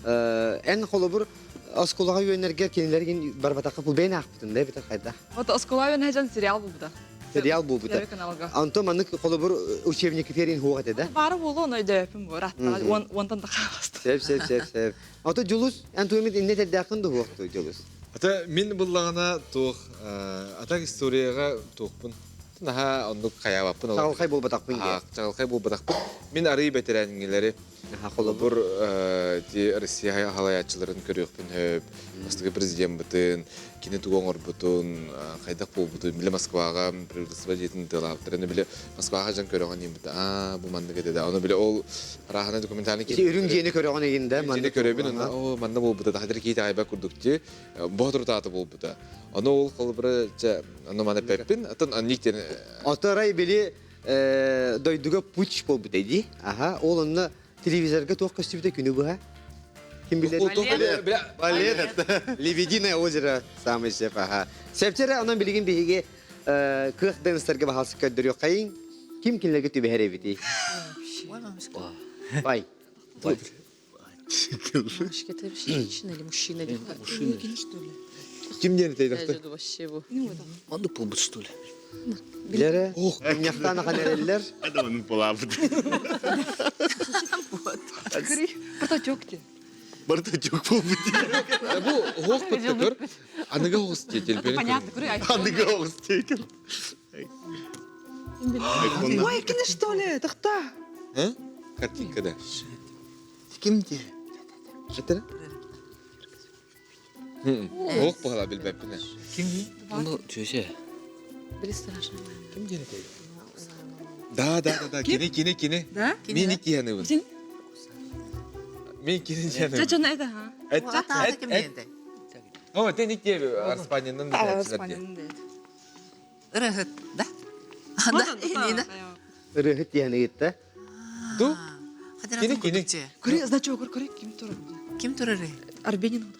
эн холобур Оскуолаҕа үөннэргэ кинилэргин барбатахха бэйэн аахпытын да эбэтэр хайдах? Вот оскуола үөнэ дьон сериал булбута. Сериал буолбута. Первый каналга. Онтон маннык холобур учебниктерин хуох этэ да? Баара буолуо ону өйдөөппүн бу. Раттаҕа уон уонтан да хааласта. Сөп сөп сөп сөп. Ото Дьулус эн туомит инне тэрдээххин да хуохту Дьулус? Ата мин буллаҕына туох атак историяҕа туохпун наһаа оннук хайаабаппын. Чаҕылхай буолбатахпын диye. Чаҕылхай буолбатахпын. Мин арый бэтэрээнҥилэри Холобур, ити Россия халайааччыларын көрүөхпүн сөп, бастакы президеммытын, кини тугу оҥорбутун, хайдах буолбутун, били Москваҕа правительство дьиэтин тыалаабыттарын, били Москваҕа дьон көрөҕүн диэн аа, бу маннык этэ да. Ону били ол арааһына документальный Ити үрүҥ дьиэни көрөҕүн игин да, манна көрөбүн, онно оо, манна буолбута, тахадыр киһи итэҕэйбэт курдук дии, боотурутаата буолбута. Ону ол холобура, чэ, ону маны эппэппин, атын анник диэн Оторай били дойдуга путч буолбута дии. Аха, ол онно телевизорга туох көстүбүтэ күнү быһа. Ким билэр? Балет. Лебединое озеро самый шеф, аха. Сепчere онон билигин биһиги кыах дэнстэргэ баһалсы көрдөрүөххэйиҥ. Ким кинилэргэ түбэһэр эбитий? Бай. Это вообще женщина или мужчина? Или Мужчина. что ли? Ким диэн этэй Вообще бу. Маннык буолбут что ли? Билэрэ. Мунньахтаан ахан эрэллэр. Это он буолаабыт. Бартачок ти. Бартачок буолбут. Бу оһох быттыкыр. Аныгы оҕус диэтил. Понятно, көрүй. Аныгы оҕус диэтил. Ой, кини что ли? Тахта. Картинка да. Ким де? Это? Ох баһала билбэппин. Ким? Ну, чөсе. Били страшно. Ким диэн этэй? Да, да, да, да. Кини, кини, кини. Да? Мин иккиһэныбын. Мин кини диэныбын. Чачана это, ха? Эт, эт, эт. О, тен икки Арспаниннан Арспаниннан Ырыһыт, да? Да, Нина. Ырыһыт диэн ыйытта. Ду? Кини, кини. Көрө, значок, көрө, ким турар? Ким турар? Арбенин.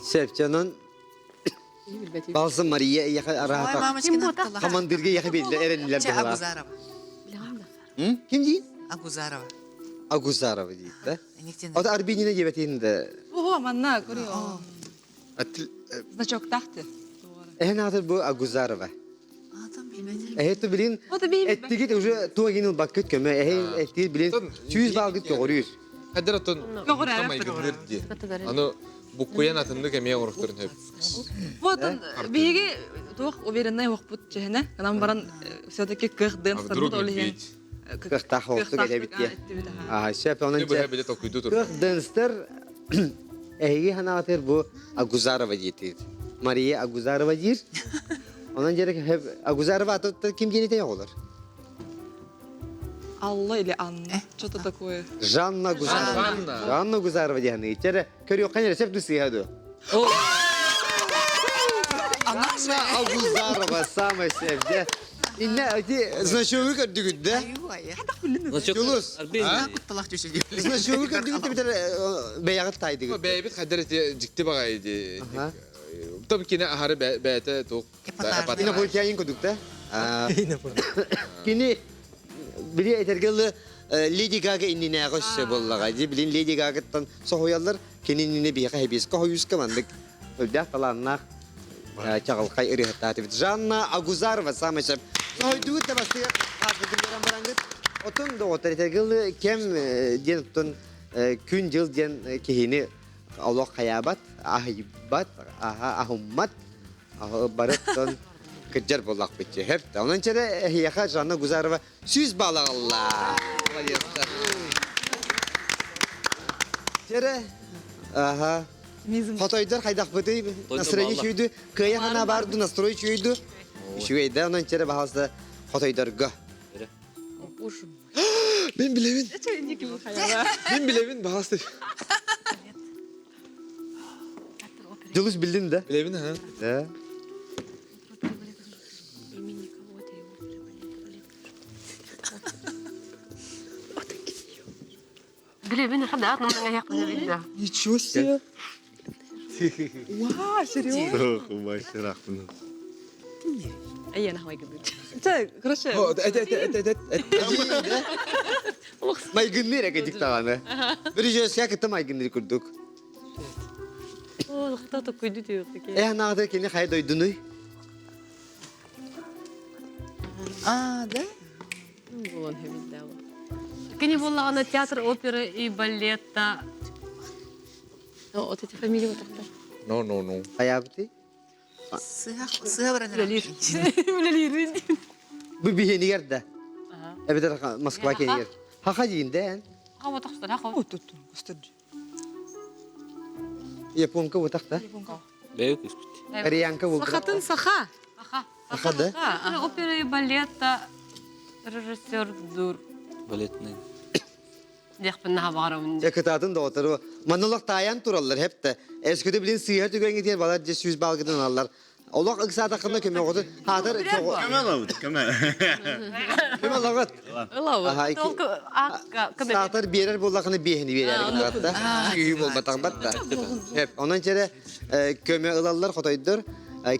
Сөп, Балсын Мария яха араата. Командирге яха белле эренилер быһыла. Агузарова. Ким дейін? Агузарова. Агузарова дейді да. Ото Арбенина диэбэтин да. Ого, манна, көрө. Значок тахты. Эһэн аатыр бу Агузарова. Эһи билин эттигит уже туогин ылбаккыт көмө эһи эттигит билин сүүс баалгыт көҕүрүүр. Хаддар оттон майгынныр ди. Аны буккуйан атыннык эмиэ оҥорохторун сөп. Вот биһиги туох уверенный уохпут чэһинэ. Канан баран все-таки кых дэн Вдруг медведь. Кыахтаах оҕустук этэбит диye. Аа, сөп онон Кых дэнстер эһиги ханаатыр бу Агузарова диэтигит. Мария Агузарова диир. Онон дьэрэ Агузарова аты ким диэн этей оҕолор? Алла или Анна, что-то такое. Жанна Гузарова. Жанна Гузарова диэн иттере көрүөххэ рецепт сыыһа дуо? Анна Агузарова самая севде. Инне эти значогу көрдүгүт да? Юлус. Значогу көрдүгүт битер бэйэҕит тайдыгыт. Бэйэбит хайдар эти дьикти баҕайы ди. Там кине ахары бэйэтэ туох Инопланетянин кудук да? Кини били этэргэ Леди Гага иннинээҕи өссө буоллаҕа. Дии билин Леди Гагаттан соһуйаллар. Кини иннинэ биһиэхэ хэбиэскэ хойууска маннык үрдээх талааннаах чаҕылхай ырыаһыттаатыбыт. Жанна Агузарова самый сөп. Соһуйдугут да бастыгар ааспытын көрөн бараҥгыт. Отун доҕоттор этэргэ кэм диэн оттон күн-дьыл диэн киһини олох хайаабат, аһыйбат, аһа аһыммат барыттан кырдьар буоллахпыт Хэп. Онон чэрэ эһиэхэ Жанна Гузарова 100 балл аҕалла. Молодецтар. Чэрэ, аха. Хотойдор хайдахпытый? Настроение чүйдү. Кыайа хана барды настрой чүйдү. Үчүгэй да, онон чэрэ баһалса хотойдорго. Мен билебин. Мен билебин баһалса. Дьулус биллин да? Билэбин, аха. Да. Билэбин, хада, ну, Ничего себе. Вау, серьезно? Айана хавай гыбыт. Это, короче, Это, это, это, это, это. Майгынныр эгэ даҕаны. Режиссер кытта майгынныр курдук. О, лохта токуйду диyor. Э, наада кини хай дойдунуй? А, да? Буолан хэбиддээва. Кини буоллаҕына театр опера и балетта. Вот эти фамилии вот так. No, no, no. Хайаабыты? Сыһа сыһа баран Үлэлиир. Үлэлиир. Бу биһиэнигэр да. Эбэтэр Москва киэнигэр. Хаха диин да эн. Хаба тохтор, хаба. Японка бутах да. Бэйэ күспүт. Кореянка булгура. Сахатын саха. Аха. Саха да? Театр опера и балетта режиссер дур. Балетный. Диэхпин наһаа баҕарабын. Дьэ кытаатын доҕоттору манылах таайан тураллар хепте. Эскөтө билин сыыһа түгэҥҥэ диэн балар дьэ сүүс баалгытын аллар. Олох ыксаатаххына көмөҕүтүн хаатар Көмө алабыт, көмө. көмө алаҕыт. Ылабыт. Толку акка көмө. Саатар биэрэр буоллахына биэһини биэрэр гыннаҕатта. Үһү буолбатах батта. Хеп, онон чэрэ көмө ылаллар хотойдор.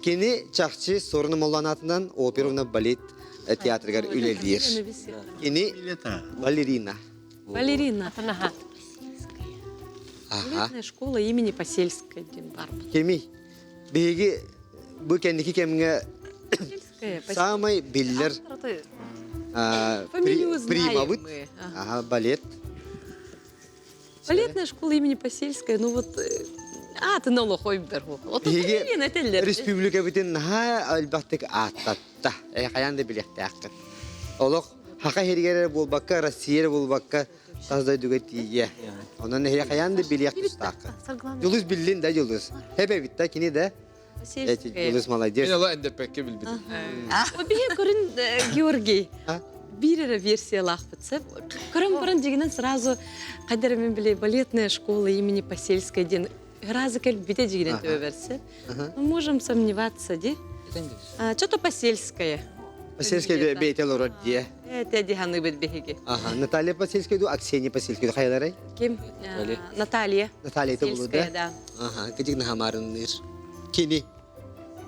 Кини чахчы Сорун Молланатынан опера уонна балет театрыгар үлэлиир. Кини балерина. Балерина. Атынаха. Аха. Балетная школа имени Посельской диэн бар. Кеми, биһиги бу кэнники кэмҥэ Посельская. самай биллэр Фамилию знаем примабыт. мы. Ага, балет. Балетная школа имени Посельской, ну вот, а, ты на лохой берху. Вот Биһиги этеллер. республикабытын наһаа элбэхтик ааттатта. Хайаан да билиэхтээххит. Олох хака хиригэр буолбакка, Россия буолбакка тас дойдуга тиийэ. Онон эһиэ хайаан да билиэх тустааххыт. Дьулус биллин да Дьулус. Хэбэбит да кини да. Дьулус молодец. Мен ала эндэппэккэ билбитим. Биһи көрүн Георгий. Биир эрэ версиялаахпыт сөп. Көрөн баран дьигинэн сразу хайдар мен биле балетная школа имени Посельской диэн сразу кэлбитэ дьигинэн төбөбөрсө. Мы можем сомневаться, ди. Что-то Посельская. Посельская бэйте олорор дие. Это диханыбыт биһиги. Ага, Наталья Посельская ду, Аксения Посельская ду хайаларай? Ким? Наталья. Наталья это булу да? да. Ага, кыдык нахамарынныр. Кини.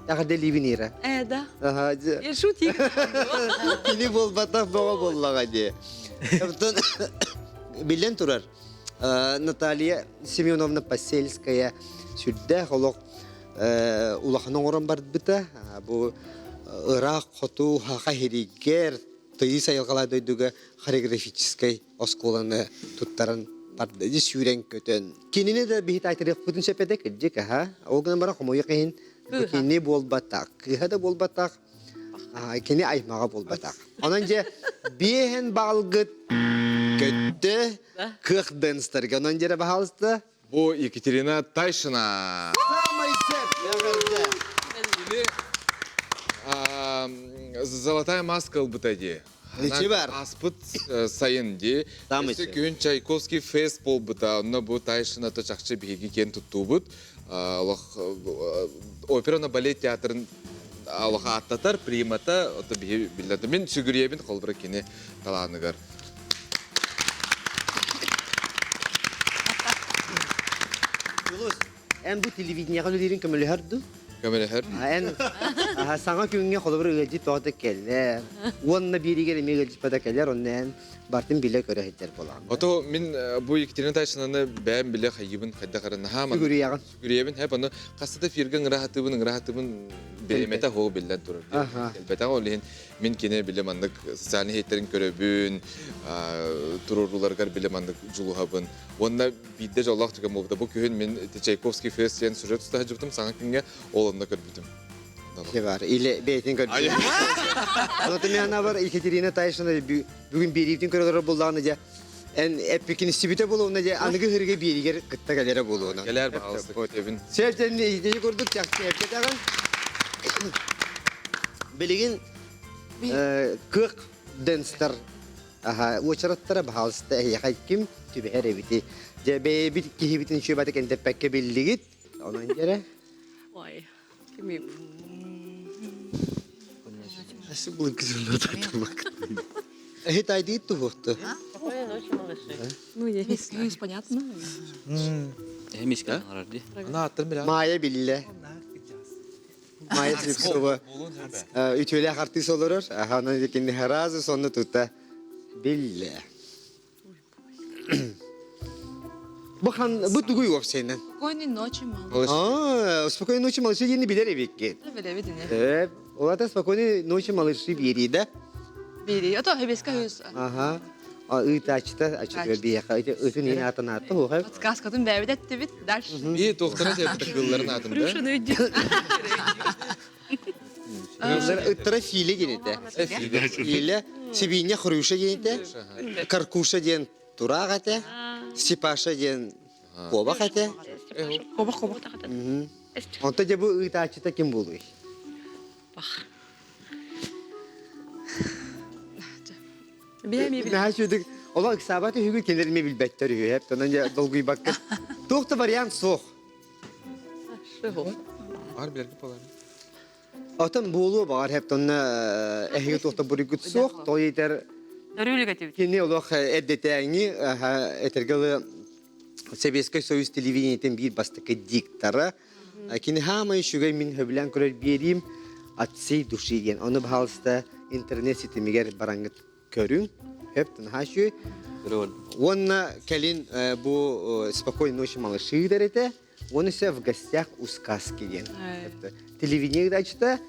Яхады ливинира. Э, да. Ага. Я шутик. Кини болбатах бөҕө буоллаҕа дии. Оттон биллэн турар, Наталья Семеновна Посельская сүрдээх олох улахан оҥорон барбыта. Бу. ыраах хоту хаха хиригер тыйыс айылҕалаа дойдуга хореографическай оскуоланы туттаран барды сүүрэн көтөн. Кинини да биһи таайтарыахпытын сөп этэ кырдьык аха. Ол гынан баран хомойуох иһин кини буолбатах, кыыһа да буолбатах, кини аймаҕа буолбатах. Онон дьэ биэһэн баалгыт көттө кыах дэнстэргэ. Онон дьэ баһаалыста Бу Екатерина Тайшина. Самай сөп, эҕэрдэ. Кини Золотая маска ылбыта дии. Ничи бар. Аспыт сайын дии. Өссө күһүн Чайковский фест буолбута. Онно бу Тайшина то чахчы биһиги киэн туттуубут. Олох опера на балет театрын олох ааттатар примата ото биһи биллэр. Мин сүгүрүйэбин холбура кини талааныгар. Дьулус, эн бу телевидениеҕа үлэлиирин көмөлөһөр дуу? Көмөлөһөр. Эн саҥа күҥҥэ холобур ыалдьыт тоҕо кэллэ. Уонна бииригэр эмиэ ыалдьыппата кэлэр, онно эн бартын билэ көрө сылдьар буолаҕын. Ото мин бу Екатерина Тайшинаны бэйэм билэ хайыбын хайдах эрэ наһаа Сүгүрүйэҕин. Сүгүрүйэбин хэп ону хаста да эфиргэ ыҥыра хатыыбын ыҥыра хатыыбын бириэмэтэ хоу биллэн турар. Кэлбэтэх ол иһин Мин кини били маннык социальнай сеттерин көрөбүн, туруоруларыгар били маннык дьулуһабын. Уонна биирдэ дьоллоох түгэн буолбута. Бу күһүн мин Чайковский фест диэн сюжет тута сылдьыбытым, саҥа күҥҥэ ол онно көрбүтүм. бар. Или бэйэтин көрбүтүм. Онон мен бар Екатерина Тайшина бүгүн биэриибитин көрөлөр буллаҕына дьэ эн эппикин истибитэ буолуона дьэ аныгы хырыга биэригэр кытта кэлэрэ буолуона. Кэлэр баҕалыстык эбин. Сертенни ити курдук чахчы эппэтэҕин. Билигин кыах дэнстэр уочараттара баһаалыста эһиэхэ ким түбэһэр эбити. Дьэ бэйэбит киһибитин үчүгэйбатык эндэппэккэ биллигит. Онон дьэрэ. Ой, кими Эһи тайдыыт туһуохту. Ну, я понятно. Эмискэ оҥорор дии. Маайа биллэ. Майя Слепцова үтүөлээх артыыс олорор. Аха, кинини сразу сонно тута биллэ. Бу хан бу тугуй уопсайынан? Спокойной ночи, малыши. А, спокойной ночи, малыши диэни билэр эбиккин. Билэбит ини. Э, олата спокойной ночи, малыши биэрии да? Биэрии. Ото хебеска хүс. Аха. Ыытааччыта аччыта биэхэ ытын иин аатын аатта хуха. Подсказкатын бэйбит эттибит. Дальше. И туохтара себепті кылларын атын да? Ыттара филе диэн Филе, сибиинньэ хрюша диэн этэ, каркуша диэн тураах этэ, степаша диэн куобах этэ. Куобах куобах. Онто дьэ бу ыытааччыта ким буолуй? Наһаа үчүгэй. Олох ыксаабат үһүгү кинилэр эмиэ билбэттэр үһү. Эп онон дьэ долгуйбакка. Туох да вариант суох. Бар билэргэ болар. Отон буолуо баҕар хэп тонна эһиги туохта буруйгут суох. Тоҕо диэтэр Өрүүлүк этибит. кини олох эрдэтээҥи этэргэ дылы Советскай Союз телевидениетин биир бастакы диктора. Кини хаамай үчүгэй мин сөбүлээн көрөр биэриим от всей души диэн. Ону баһаалыста интернет ситимигэр бараҥҥыт көрүҥ. Хөп наһаа үчүгэй. Уонна кэлин бу «Спокойной ночи, малыши» этэ. Уонна өссө «В гостях у сказки» диэн. Телевидение ыытааччыта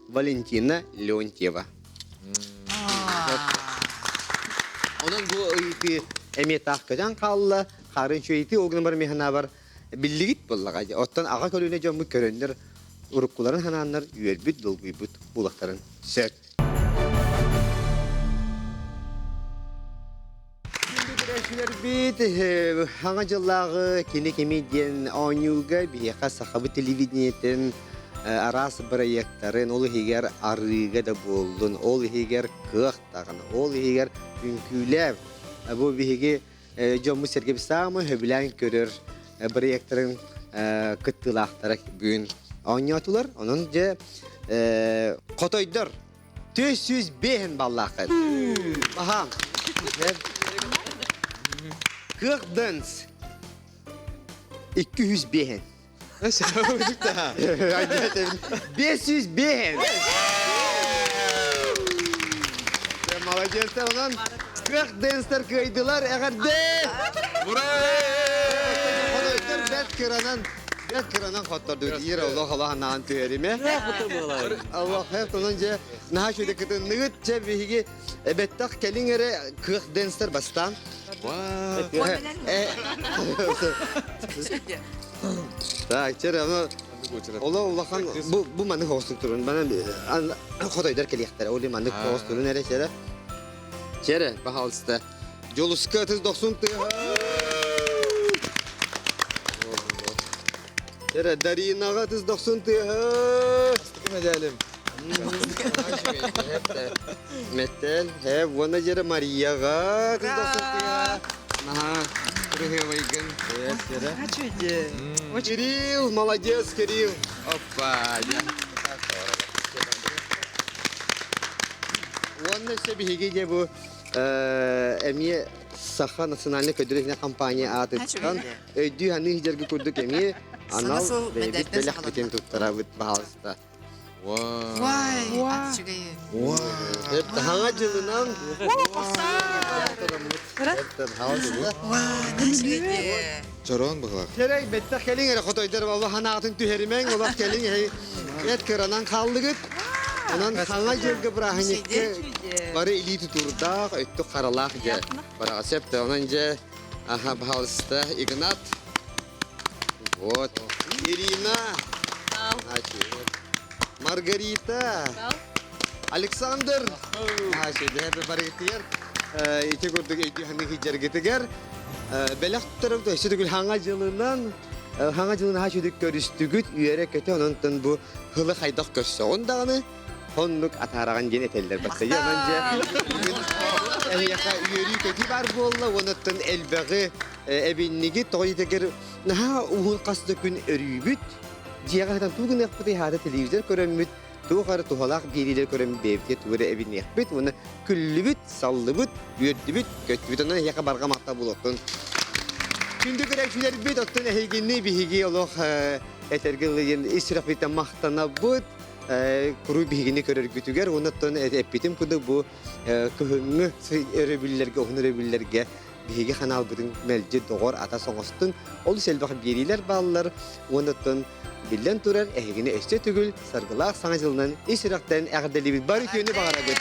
Валентина Леонтьева. Онон бу ыйытыы эмиэ таах көтөн хаалла. Хаарын үчүгэй ол гынан баран мин санаабар биллигит буоллаҕа. Оттон аҕа көлүөнэ дьоммут көрөннөр уруккуларын санааннар үөрбүт, долгуйбут буолуохтарын сөп. Күндү Саҥа дьыллааҕы кини кими диэн оонньууга биһиэхэ сахабыт телевидениетин араас бырайыактарын, ол иһигэр арыыга да буоллун, ол иһигэр кыах даҕаны, ол иһигэр үҥкүүлээх. Бу биһиги дьоммут-сэргэбит саамай сөбүлээн көрөр бырайыактарын кыттыылаахтара бүгүн оонньоотулар. Онон дьэ хотойдор 405 баллааххын. Аха. Кыах дэнс 205. 505. Молодецтар онон кыах дэнстэр кыайдылар эҕэрдэ! Ура! Хотойдор бэрт кыранан. Бэт кыранан хоттордубут. Ир олох олох анаан түһэриме. Аллах хеп тонон же наһаа шүдэ кытынныгыт че биһиги эбэттэх кэлиҥ эрэ кыах денстер бастаан. Так, чер аны Ола улахан бу бу маннык хоҕустук турун. Бана хотойдар кэлиэхтэрэ. Ол маннык хоҕус турун эрэ чэрэ. Чэрэ, пожалуйста. Дьулуска ытыс дохсун тыаһа. Чэрэ, Даринаҕа ытыс дохсун тыаһа. Бастакы медалим. Мэтэл, э, уонна дьэрэ Марияҕа ытыс дохсун тыаһа. Наһаа кырыһыабайгын. Чэрэ. Кирилл, молодец, Кирилл. Опа, Уонна өссө биһиги дьэ бу эмиэ Саха национальнай көдүрүһүнэ компания аатыттан өйдүү саныы сылдьарга курдук эмиэ анал бэйэбит бэлэхпитин туттарабыт баһаалыста. Вай, Хаҥа дьылынан Чороон быһылаах. Кэлэй, бэттэх кэлиҥ эрэ хотойдор олох анаатын түһэримэҥ, олох кэлиҥ эт кыранан хааллыгыт. Онон хаҥа дьылга бырааһынньыкка бары илии тутуурдаах, өттүк харалаах дьэ бараҕа сөп да. Онон дьэ, аха, пожалуйста, Игнат. Вот. Ирина. Маргарита. Александр. Барыгытыгар ити курдук өйдүү хиджаргытыгар бэлэх туттарабыт өссө төгүл хаҥа дьылынан хаҥа дьылын аһа сүдүк көрүстүгүт үөрэ көтө онон бу хылы хайдах көрсөҕүн даҕаны оннук атаараҕын диэн этэллэр баттайа онон дьэ эһиэхэ үөрүү көтүү баар буолла уонуттан элбэҕи эбинниги тоҕо диэтэгэр наһаа уһун хас да күн өрүүбүт дьиэҕэ сытан тугу гыныахпытый хаата телевизор көрөммүт туох эрэ туһалаах биэриилэр көрөн бэйэбитигэр тугу эрэ эбиниэхпит уонна күллүбүт, саллыбыт, үөрдүбүт, көттүбүт. Онон эһиэхэ барҕа махтал буолуохтун. Күндү көрөөччүлэрбит, оттон эһигини биһиги олох этэргэ дылы ис сүрэхпититтэн махтанабыт. Куруук биһигини көрөргүтүгэр уонна оттон эппитим курдук бу кыһыҥҥы өрөбүллэргэ, уһун өрөбүллэргэ биһиги ханаалбытын мэлдьи доҕор атас оҥостун олус элбэх биэриилэр бааллар уонна оттон биллэн турар эһигини өссө төгүл саргылаах саҥа дьылынан ис сүрэхтэн эҕэрдэлиибит бары үтүөнү баҕарабыт.